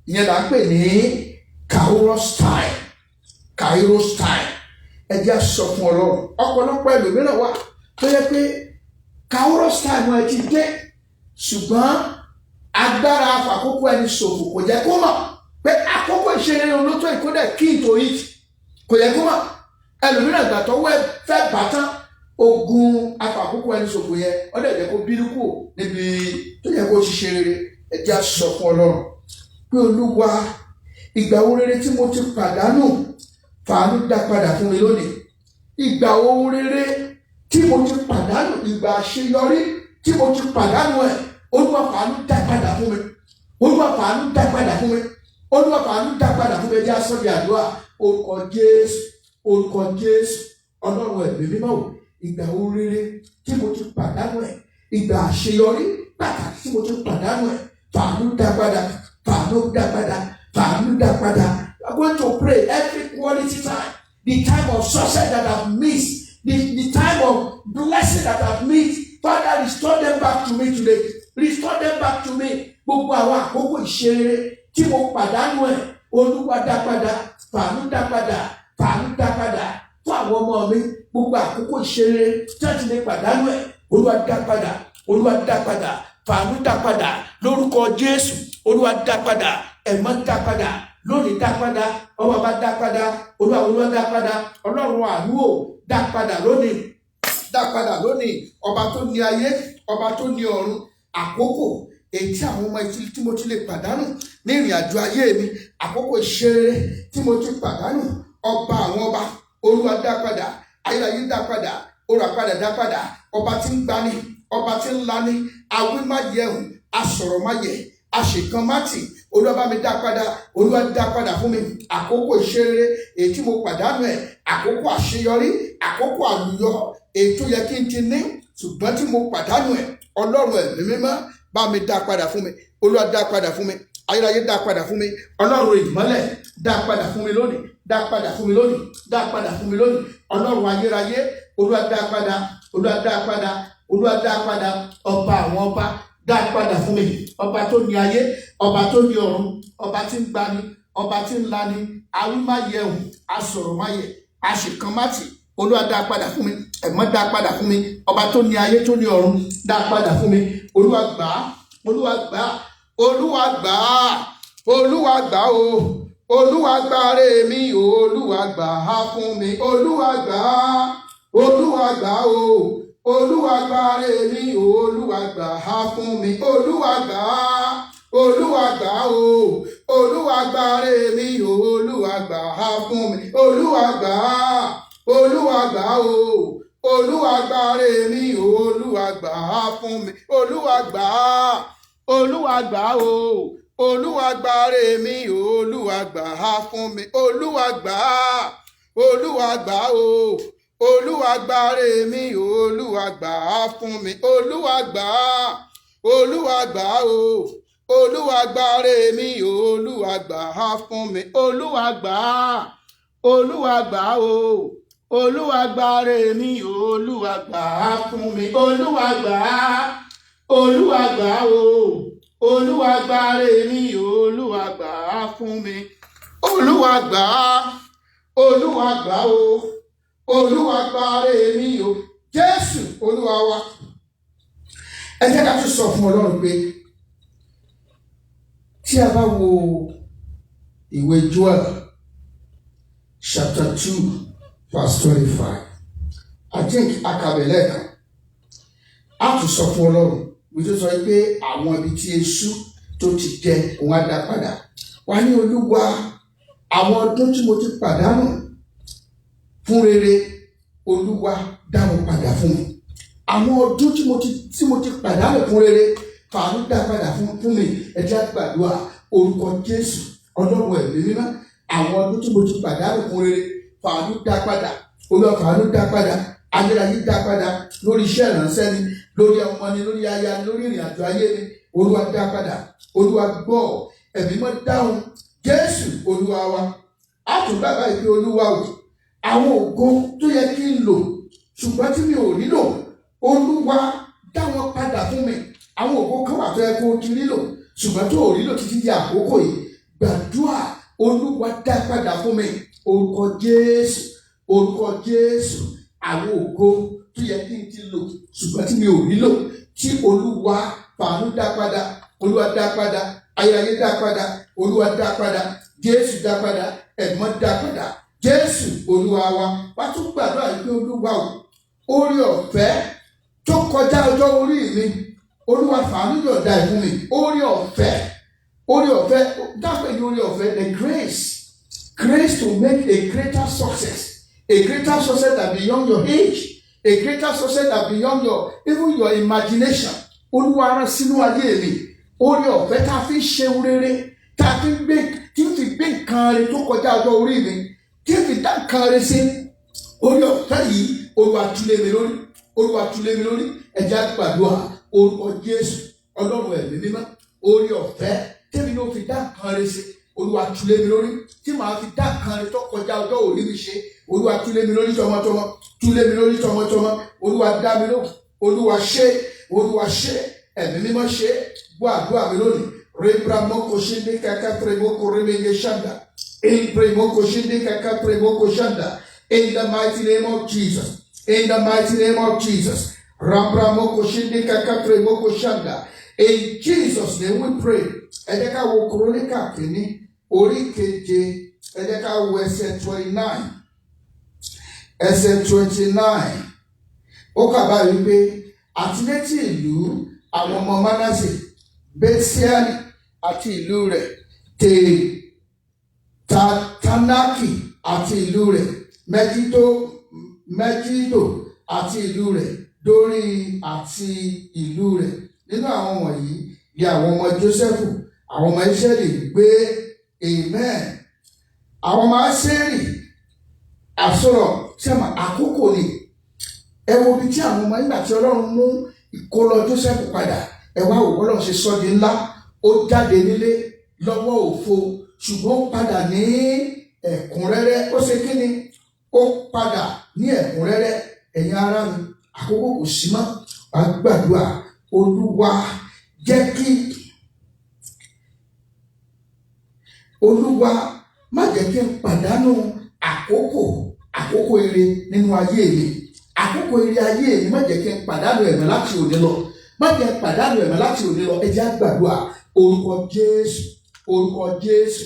Speaker 1: Ìyẹn là ń pè ní kairos time. Kairos time. Ẹ jẹ́ sọ fún Ọlọ́run. Ọ̀pọ̀lọpọ̀ ẹlòmíràn wà tó yẹ pé kairos time ẹ ti dé, ṣùgbọ́n agbára àkókò ẹni ṣòfò kò jẹ́ kó mọ̀ pé àkókò ìṣeré olótó ìkódẹ̀ kí n tó yìí kò yẹ kó mọ̀. Ẹlòmíràn ìgbà tó wẹ́ fẹ́ bá tán, ogun afàkókò ẹni ṣòfò yẹn, ó dẹ̀ jẹ́ kó bínú kù níbi tó yẹ kó ṣiṣẹ́ rere. Ẹ jẹ́ sọ fún Ọlọ́run pé, Olúwa, ìgbà wo rere tí mo ti pàdánù, fàánú dá padà fún mi lónìí. Ìgbà ohun rere tí mo ti pàdánù, ìgbà àṣeyọrí tí mo ti pàdánù ẹ̀, Olúwa, fàánú dá padà fún mi. Olúwa, fàánú dá padà fún mi. Olúwa, fàánú dá padà fún mi. Ẹ jẹ́ á sọ di àdúrà. Orúkọ Jésù, orúkọ Jésù. Ọlọ́run ẹ̀mí mímọ́ o, ìgbà ohun rere tí mo ti pàdánù ẹ̀, ìgbà àṣeyọrí pàtàkì tí mo ti pàdánù ẹ̀, fàánú dá padà, fàánú dá padà, fàánú dá padà. We are going to pray every quality time, the time of success that I've missed, the time of blessing that I've missed. Father, restore them back to me today. Restore them back to me. Gbogbo àwọn àkókò ìṣeré tí mo pàdánù ẹ̀, Olúwa, dá padà, fàánú dá padà, fàánú dá padà fún àwọn ọmọ mi. Gbogbo àkókò ìṣeré tí wọ́n ti lè pàdánù ẹ̀, Olúwa, dá padà. Olúwa, dá padà, fàánú dá padà lórúkọ Jésù. Olúwa, dá padà. Ẹ̀mọ́ dá padà lónìí, dá padà. Ọba bá dá padà. Olúwa, Olúwa, dá padà. Ọlọ́run àánú ò, dá padà lónìí, dá padà lónìí. Ọba tó ní ayé, ọba tó ní ọ̀run, àkókò èyí tí àwọn ọmọ ìtí tí mo ti lè pàdánù ní ìrìn àjò ayé mi, àkókò ìṣeré tí mo ti pàdánù, ọba àwọn ọba, Olúwa, dá padà. Ayérayé, dá padà. Olùràpadà, dá padà. Ọba tí ń gbani, ọba tí ń lani, awí má yẹhùn, asọ̀rọ̀ má yẹ, àṣekàn má tì, Olúwa, bá mi dá padà. Olúwa, dá padà fún mi àkókò ìṣeré èyí tí mo pàdánù ẹ̀, àkókò àṣeyọrí, àkókò àlùyọ èyí tó yẹ kí n ti ní ṣùgbọ́n tí mo pàdánù ẹ̀. Ọlọ́run ẹ̀mí mímọ́, bá mi dá padà fún mi. Olúwa, dá padà fún mi. Ayérayé, dá padà fún mi. Ọlọ́run ìmọ́lẹ̀, dá padà fún mi lónìí, dá padà fún mi lónìí, dá padà fún mi lónìí. Ọlọ́run ayérayé, Olúwa, dá padà. Olúwa, dá padà. Olúwa, dá padà. Ọba àwọn ọba, dá padà fún mi. Ọba tó ní ayé, ọba tó ní ọ̀run, ọba tí ń gbani, ọba tí ń lani, awí má yẹhùn, asọ̀rọ̀ má yẹ, àṣekàn má tì, Olúwa, dá padà fún mi. Ẹ̀mọ́, dá padà fún mi. Ọba tó ní ayé, tó ní ọ̀run, dá padà fún mi. Olúwa, gbà á. Olúwa, gbà á. Olúwa, gbà á. Olúwa, gbà á o. Olúwa, gbà re mi. Olúwa, gbà á fún mi. Olúwa, gbà á. Olúwa, gbà á o. Olúwa, gbà re mi. Olúwa, gbà á fún mi. Olúwa, gbà á. Olúwa, gbà á o. Olúwa, gbà re mi. Olúwa, gbà á fún mi. Olúwa, gbà á. Olúwa, gbà á o. Olúwa, gbà re mi. Olúwa, gbà á fún mi. Olúwa, gbà á. Olúwa, gbà á o. Olúwa, gbà re mi. Olúwa, gbà á fún mi. Olúwa, gbà á. Olúwa, gbà á o. Olúwa, gbà re mi. Olúwa, gbà á fún mi. Olúwa, gbà á. Olúwa, gbà á o. Olúwa, gbà re mi. Olúwa, gbà á fún mi. Olúwa, gbà á. Olúwa, gbà á o. Olúwa, gbà re mi. Olúwa, gbà á fún mi. Olúwa, gbà á. Olúwa, gbà á o. Olúwa, gbà re mi. Olúwa, gbà á fún mi. Olúwa, gbà á. Olúwa, gbà á o. Olúwa, gbà re mi o. Jésù Olúwa wa. Ẹ jẹ́ ká tún sọ fún Ọlọ́run pé tí a bá wo ìwé Joel chapter 2 verse 25, I think akabẹ̀lẹ̀ kan, a tún sọ fún Ọlọ́run wí tó sọ pé àwọn ibi tí eṣú tó ti jẹ, òun á dá padà wá. Ní Olúwa, àwọn ọdún tí mo ti pàdánù fún rere, Olúwa, dá wọn padà fún mi. Àwọn ọdún tí mo ti pàdánù fún rere, fàánú dá padà fún mi. Ẹ jẹ́ á gbàdúrà. Orúkọ Jésù. Ọlọ́run ẹ̀mí mímọ́, àwọn ọdún tí mo ti pàdánù fún rere, fàánú dá padà. Olúwa, fàánú dá padà. Ayérayé, dá padà lórí iṣẹ́ ìránṣẹ́ mi, lórí ọmọ ni, lórí aya ni, lórí ìrìn àjò ayé mi. Olúwa, dá padà. Olúwa, gbọ́. Ẹ̀mí mọ́, dáhùn. Jésù Olúwa wa. A tún bàbá ìpè. Olúwa o, àwọn ògo tó yẹ kí n lò ṣùgbọ́n tí mi ò nílò, Olúwa, dá wọn padà fún mi. Àwọn ògo kan wà tó yẹ kó o ti nílò ṣùgbọ́n tó ò nílò títí di àkókò yìí. Gbàdúrà. Olúwa, dá padà fún mi. Orúkọ Jésù, orúkọ Jésù. Àwọn ògo tó yẹ kí n ti lò ṣùgbọ́n tí mi ò nílò tí, Olúwa, fàánú dá padà. Olúwa, dá padà. Ayérayé, dá padà. Olúwa, dá padà. Jésù, dá padà. Ẹ̀mọ́, dá padà. Jésù Olúwa wa. Wá tún gbàdúrà yìí pé, Olúwa o, oore ọ̀fẹ́ tó kọjá ọjọ́ orí mi, Olúwa, fàánú yọ̀ọ̀da ẹ̀ fún mi. Oore ọ̀fẹ́, oore ọ̀fẹ́ dápẹ́ ní oore ọ̀fẹ́, the grace, grace to make a greater success, a greater success that beyond your age, a greater success that beyond your even your imagination. Olúwa, rán sínú ayé mi oore ọ̀fẹ́ tá a fi ń ṣe rere, tá a fi ń gbé, tí ń fi gbé nǹkan rere tó kọjá ọjọ́ orí mi, tí ń fi dá nǹkan rere sí. Oore ọ̀fẹ́ yìí, Olúwa, tú lé mi lórí. Olúwa, tú lé mi lórí. Ẹ jẹ́ á gbàdúrà. Orúkọ Jésù. Ọlọ́run ẹ̀mí mímọ́, oore ọ̀fẹ́ tẹ́mi ló fi dá nǹkan rere sí, Olúwa, tú lé mi lórí, tí màá fi dá nǹkan rere tó kọjá ọjọ́ orí mi ṣe. Olúwa, tú lé mi lórí tọmọtọmọ. Tú lé mi lórí tọmọtọmọ. Olúwa, dá mi lóhùn. Olúwa, ṣe. Olúwa, ṣe. Ẹ̀mí mímọ́, ṣe. Gbọ́ àdúrà mi lónìí. Rebra moko shinde kaka premoko remenge shanda impremoko shinde kaka premoko shanda. In the mighty name of Jesus, in the mighty name of Jesus. Rambra moko shinde kaka premoko shanda. In Jesus' name we pray. Ẹ jẹ́ ká wo Kúrónìkà kìíní orí keje. Ẹ jẹ́ ká wo ẹsẹ̀ 29, ẹsẹ̀ 29. Ó kà báyìí wípé, àti létí ìlú àwọn ọmọ Mánásè, Bẹ́tíṣíánì àti ìlú rẹ̀, Tánàkì àti ìlú rẹ̀, Mẹ́jídò àti ìlú rẹ̀, Dórí àti ìlú rẹ̀. Nínú àwọn wọ̀nyí ni àwọn ọmọ Jósẹ́fù, àwọn ọmọ Ísírẹ́lì gbé. Amen. Àwọn ọmọ Áṣẹ́rì àsọ̀rọ̀ sẹ́mà àkókò ni. Ẹ wo ibi tí àwọn ọmọ, nígbà tí Ọlọ́run mú ìkólọ Jósẹ́fù padà, ẹ wá wò Ọlọ́run ṣe sọ́ di ńlá. Ó jáde nílé lọ́wọ́ òfo ṣùgbọ́n ó padà ní ẹ̀kúnrẹ́rẹ́. Ó ṣe kí ni? Ó padà ní ẹ̀kúnrẹ́rẹ́. Ẹ̀yin ará mi, àkókò kò sí mọ́. Wàá gbàdúrà. Olúwa, jẹ́ kí, Olúwa, má jẹ́ kí n pàdánù àkókò ire nínú ayé mi. Àkókò ire ayé mi, má jẹ́ kí n pàdánù ẹ̀mọ́ láti òní lọ. Má jẹ́ n pàdánù ẹ̀mọ́ láti òní lọ. Ẹ jẹ́ á gbàdúrà. Orúkọ Jésù, orúkọ Jésù.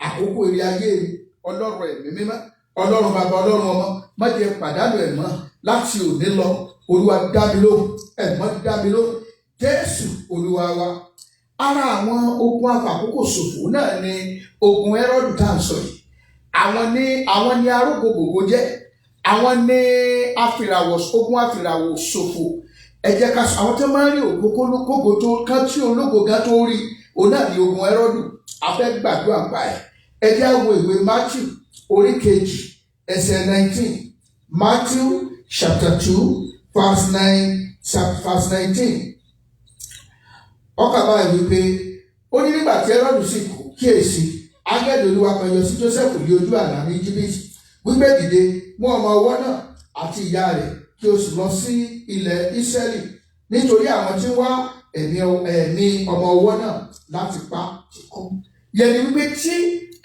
Speaker 1: Àkókò ire ayé mi, Ọlọ́run ẹ̀mí mímọ́, Ọlọ́run bàbá, Ọlọ́run ọmọ, má jẹ́ n pàdánù ẹ̀mọ́ láti òní lọ. Olúwa, dá mi lóhùn. Ẹ̀mọ́, dá mi lóhùn. Jésù Olúwa wa. Ara àwọn ogun afàkókò ṣòfò náà ni ogun Hẹ́rọ́dù tá à ń sọ yìí. Àwọn ní arógbogbò jẹ́, àwọn ní afìràwọ̀, ogun afìràwọ̀ ṣòfò. Ẹ jẹ́ ká sọ àwọn tó máa ń rí ògo kógo tó kán tí ológo gan tó rí, òun náà ní ogun Hẹ́rọ́dù. A fẹ́ gbàdúrà pa ẹ̀. Ẹ jẹ́ á wo ìwé Matthew orí kejì ẹsẹ̀ 19. Matthew chapter 2 verse 9, verse 19. Ó kà báyìí wípé, ó ní, nígbà tí Hẹ́rọ́dù sì kú, kíyèsí, áńgẹ́lì Olúwa kan yọ sí Jósẹ́fù ní ojú àlá ní Íjíbítì wípé, dìde, mú ọmọ ọwọ́ náà àti ìyá rẹ̀, kí o sì lọ sí ilẹ̀ Ísírẹ́lì, nítorí àwọn tí ń wá ẹ̀mí ọmọ ọwọ́ náà láti pa ti kú. Yẹn ni wípé tí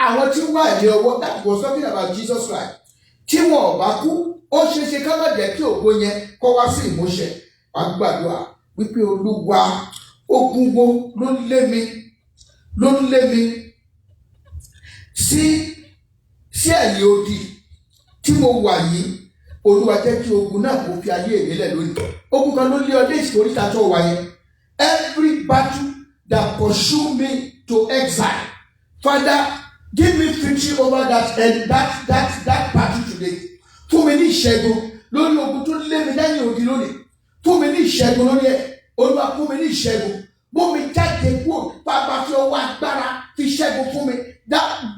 Speaker 1: àwọn tí ń wá ẹ̀mí ọwọ́, that was talking about Jesus Christ, tí wọn ò bá kú, Ó ṣeé ṣe ká má jẹ́ kí ògo yẹn kó wá sí ìmúṣẹ. Wàá gbàdúrà wípé, Olúwa, ogun wo ló ń lé mi sí ẹ̀yìn odi tí mo wà yìí? Olúwa, jẹ́ kí ogun náà kó fi ayé mi lẹ̀ lónìí. Ogun kan ló lé ọ dé ìkóríta tó wà yẹn. Every battle that pursue me to exile, Father, give me victory over that and that battle today. Fún mi ní ìṣẹ́gun lórí ogun tó lé mi lẹ́yìn odi lónìí. Fún mi ní ìṣẹ́gun lórí ẹ̀. Olúwa, fún mi ní ìṣẹ́gun, mú mi jáde kúrò. Bàbá, fi ọwọ́ agbára fi ṣẹ́gun fún mi.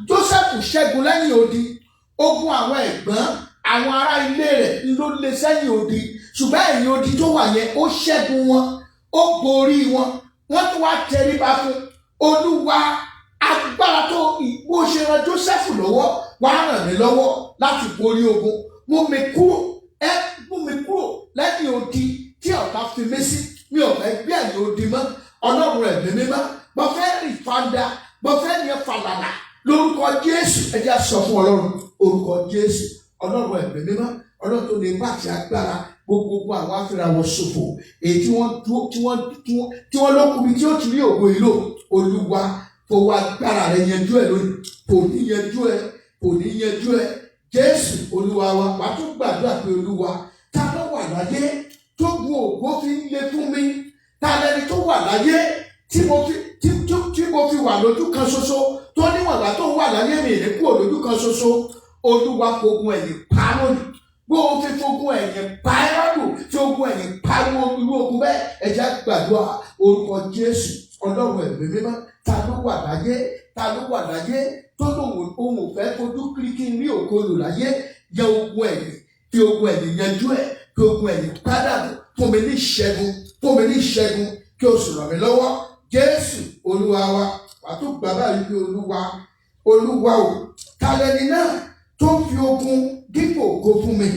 Speaker 1: Joseph ṣẹ́gun lẹ́yìn odi. Ogun àwọn ẹ̀gbọ́n, àwọn ará ilé rẹ̀ ló lé sẹ́yìn odi, ṣùgbọ́n ẹ̀yìn odi tó wà yẹn, ó ṣẹ́gun wọn, ó borí wọn, wọ́n tún wá tẹríba fún. Olúwa, agbára tó bó ṣe ran Joseph lọ́wọ́, wàá ràn mí lọ́wọ́ láti borí ogun. Mú mi kúrò, ẹ mú mi kúrò lẹ́yìn odi tí ọ̀tá fi mí sí. Mi ò fẹ́ gbé ẹ̀yìn odi mọ́. Ọlọ́run ẹ̀mí mímọ́, mo fẹ́ rìn fanda, mo fẹ́ yẹn falàlà lórúkọ Jésù. Ẹ jẹ́ sọ fún Ọlọ́run. Orúkọ Jésù. Ọlọ́run ẹ̀mí mímọ́, Ọlọ́run tó ní ipá àti agbára, gbogbo àwọn afẹ́rawọ̀ ṣòfò, èyí tí wọ́n dúró, tí wọ́n lọ́kùnrin tí ó ti rí ògo ìlò, Olúwa, fọwọ́ agbára rẹ̀ yanjú ẹ̀ lónìí. Kò ní yanjú ẹ̀, kò ní yanjú ẹ̀. Jésù Olúwa wa. Wàá tún gbàdúrà pé, Olúwa, ta ló wà láyé tó gun ògo fi ń le fún mi? Ta lẹni tó wà láyé tí mo fi wà lójú kan ṣoṣo, tó níwọ̀n ìgbà tó wà láyé mi ní kúrò lójú kan ṣoṣo? Olúwa, fogun ẹ̀yìn pa lónìí. Bó o fi fogun ẹ̀yìn pa Ẹ́rọ́dù, fi ogun ẹ̀yìn pa irú ogun bẹ́ẹ̀. Ẹ jẹ́ gbàdúrà. Orúkọ Jésù. Ọlọ́run ẹ̀mí mímọ́, ta ló wà láyé, ta ló wà láyé tó lóun òun ò fẹ́ fojú kiri kí n rí ògo lò láyé? Yẹ ogun ẹ̀yìn, fi ogun ẹ̀yìn yanjú ẹ̀, fi ogun ẹ̀yìn pádànù. Fún mi ní ìṣẹ́gun, fún mi ní ìṣẹ́gun, kí o sì ràn mí lọ́wọ́. Jésù Olúwa wa. Wàá tó gbà báyìí pé, Olúwa, Olúwa o, ta lẹni náà tó ń fi ogun dípò ògo fún mi?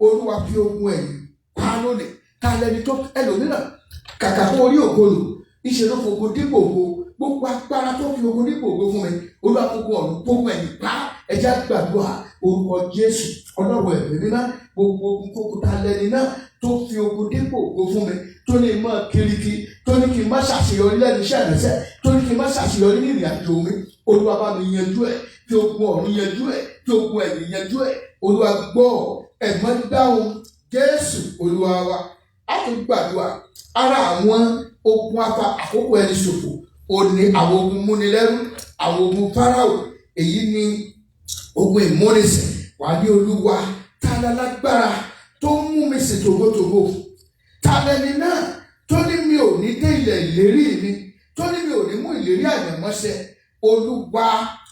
Speaker 1: Olúwa, fi ogun ẹ̀yìn pa lónìí. Ta lẹni tó ẹlòmíràn, kàkà kó orí ògo lò, ìṣe ló fogun dípò ògo. Gbogbo agbára tó fi ogun dípò ògo fún mi, Olúwa, fogun ọ̀run, fogun ẹ̀yìn pa. Ẹ jẹ́ gbàdúrà. Orúkọ Jésù. Ọlọ́run ẹ̀mí mímọ́, gbogbo ogun kókó, ta lẹni náà tó fi ogun dípò ògo fún mi, tó ní mọ́ kiriki, tó ní kí n má ṣàṣeyọrí lẹ́nu iṣẹ́ ìrẹsẹ̀, tó ní kí n má ṣàṣeyọrí ní ìrìn àjò mi? Olúwa, bá mi yanjú ẹ̀. Fi ogun ọ̀run yanjú ẹ̀, fi ogun ẹ̀yìn yanjú ẹ̀. Olúwa, gbọ́, ẹ̀mọ́ dáhùn. Jésù Olúwa wa. A tún gbàdúrà. Ara àwọn ogun afa àkókò ẹni ṣòfò ò ní àwọn ogun múnilẹ́rú, àwọn ogun Fáráò. Èyí ni ogun ìmúnisìn. Wà ní, Olúwa, ta lálágbára tó ń mú mi sìn tògótògó? Ta lẹni náà tó ní mi ò ní dé ilẹ̀ ìlérí mi, tó ní mi ò ní mú ìlérí àyànmọ́ṣẹ? Olúwa,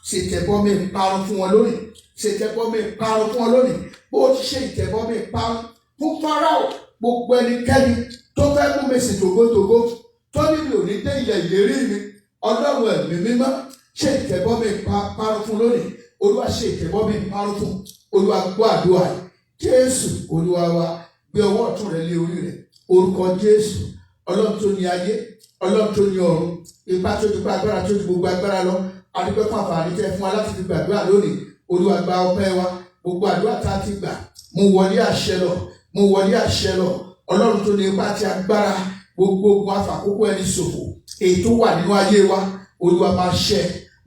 Speaker 1: ṣètẹ̀bọmi ìparun fún wọn lónìí, ṣètẹ̀bọmi ìparun fún wọn lónìí. Bó o ti ṣe ìtẹ̀bọmi ìparun fún Fáráò, gbogbo ẹnikẹ́ni tó fẹ́ mú mi sìn tògótògó, tó ní mi ò ní dé ilẹ̀ ìlérí mi, Ọlọ́run ẹ̀mí mímọ́, ṣe ìtẹ̀bọmi ìparun fún lónìí. Olúwa, ṣe ìtẹ̀bọmi ìparun fún. Olúwa, gbọ́ àdúrà. Jésù Olúwa wa. Gbé ọwọ́ ọ̀tún rẹ lé orí rẹ. Orúkọ Jésù. Ọlọ́run tó ní ayé, Ọlọ́run tó ní ọ̀run, ipá tó ju agbára tó ju gbogbo agbára lọ, adúpẹ́ fún àǹfààní tẹ́ fún wa láti fi gbàdúrà lónìí. Olúwa, gba ọpẹ́ wa. Gbogbo àdúrà tá a ti gbà, mú wọlé àṣẹ lọ, mú wọlé àṣẹ lọ. Ọlọ́run tó ní ipá àti agbára, gbogbo ogun afàkókò ẹni ṣòfò èyí tó wà nínú ayé wa, Olúwa, máa ṣẹ.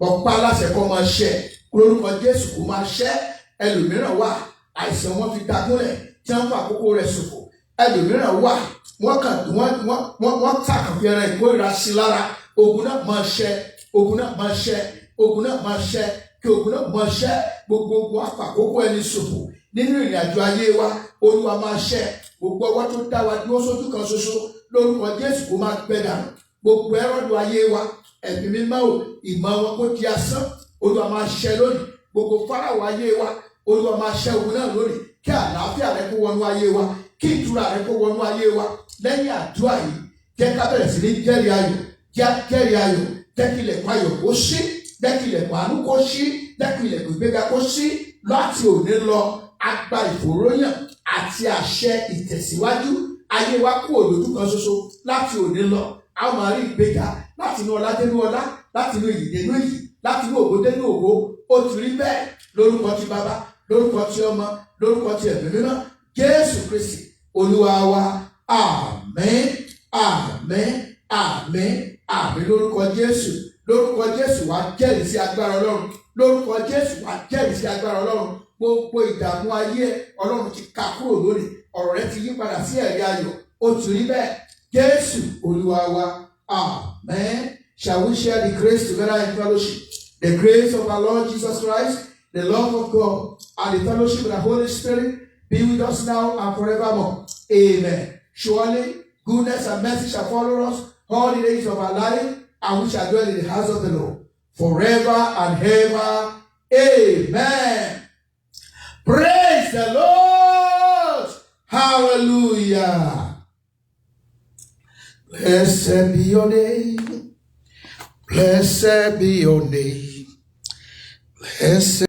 Speaker 1: Ọ̀pá aláṣẹ kọ́ máa ṣẹ lórúkọ Jésù, kó máa ṣẹ. Ẹlòmíràn wà, àìsàn wọn fi dagúnlẹ̀ tí wọ́n fà àkókò rẹ̀ ṣòfò. Ẹlòmíràn wà, wọ́n kàn wọ́n wọ́n wọ́n wọ́n tàkàn fi ẹran ìkórìíra sí lára. Ogun náà máa ṣẹ, ogun náà máa ṣẹ, ogun náà máa ṣẹ, kí ogun náà máa ṣẹ. Gbogbo ogun afàkókò ẹni ṣòfò nínú ìrìn àjò ayé wa, Olúwa, máa ṣẹ. Gbogbo ọwọ́ tó dá wa dúró sójú kan ṣoṣo, lórúkọ Jésù, kó máa gbẹ dànù. Gbogbo ẹrọ́dù ayé wa, ẹ̀mí mímọ́ ò, ìmọ̀ wọn kó di asán. Olúwa, máa ṣẹ lónìí. Gbogbo Fáráò ayé wa, Olúwa, máa ṣẹ́ ogun náà lónìí. Kí àlàáfíà rẹ kó wọnú ayé wa, kí ìtura rẹ kó wọnú ayé wa. Lẹ́yìn àdúrà yìí, jẹ́ ká bẹ̀rẹ̀ sí ní jẹ́rìí ayọ̀, jẹ́ jẹ́rìí ayọ̀. Jẹ́ kí ilẹ̀kùn ayọ̀ kó ṣí, jẹ́ kí ilẹ̀kùn àánú kó ṣí, jẹ́ kí ilẹ̀kùn ìgbéga kó ṣí. Láti òní lọ, agba ìfòróyàn àti àṣẹ ìtẹ̀síwájú. Ayé wa kú òlójú kan ṣoṣo. Láti òní lọ, a ó máa rí ìgbéga láti inú ọlá dénú ọlá, láti inú iyì dénú iyì, láti inú ògo dénú ògo. Ó ti rí bẹ́ẹ̀. Lórúkọ ti Bàbá, lórúkọ ti Ọmọ, lórúkọ ti Ẹ̀mí Mímọ́. Jésù Kristi Olúwa wa. Àmín, àmín, àmín, àmín lórúkọ Jésù. Lórúkọ Jésù, wàá jẹ́rìí sí agbára Ọlọ́run. Lórúkọ Jésù, wàá jẹ́rìí sí agbára Ọlọ́run. Gbogbo ìdààmú ayé ẹ, Ọlọ́run ti ká kúrò lónìí. Ọ̀rọ̀ rẹ ti yí padà sí ẹ̀rí ayọ̀. Ó ti rí bẹ́ẹ̀. Jésù Olúwa wa. Amen. Shall we share the grace together in fellowship? The grace of our Lord Jesus Christ, the love of God, and the fellowship of the Holy Spirit be with us now and forevermore. Amen. Surely goodness and mercy shall follow us all the days of our life, and we shall dwell in the house of the Lord forever and ever. Amen. Praise the Lord. Hallelujah. Blessed be your name. Blessed be your name. Blessed.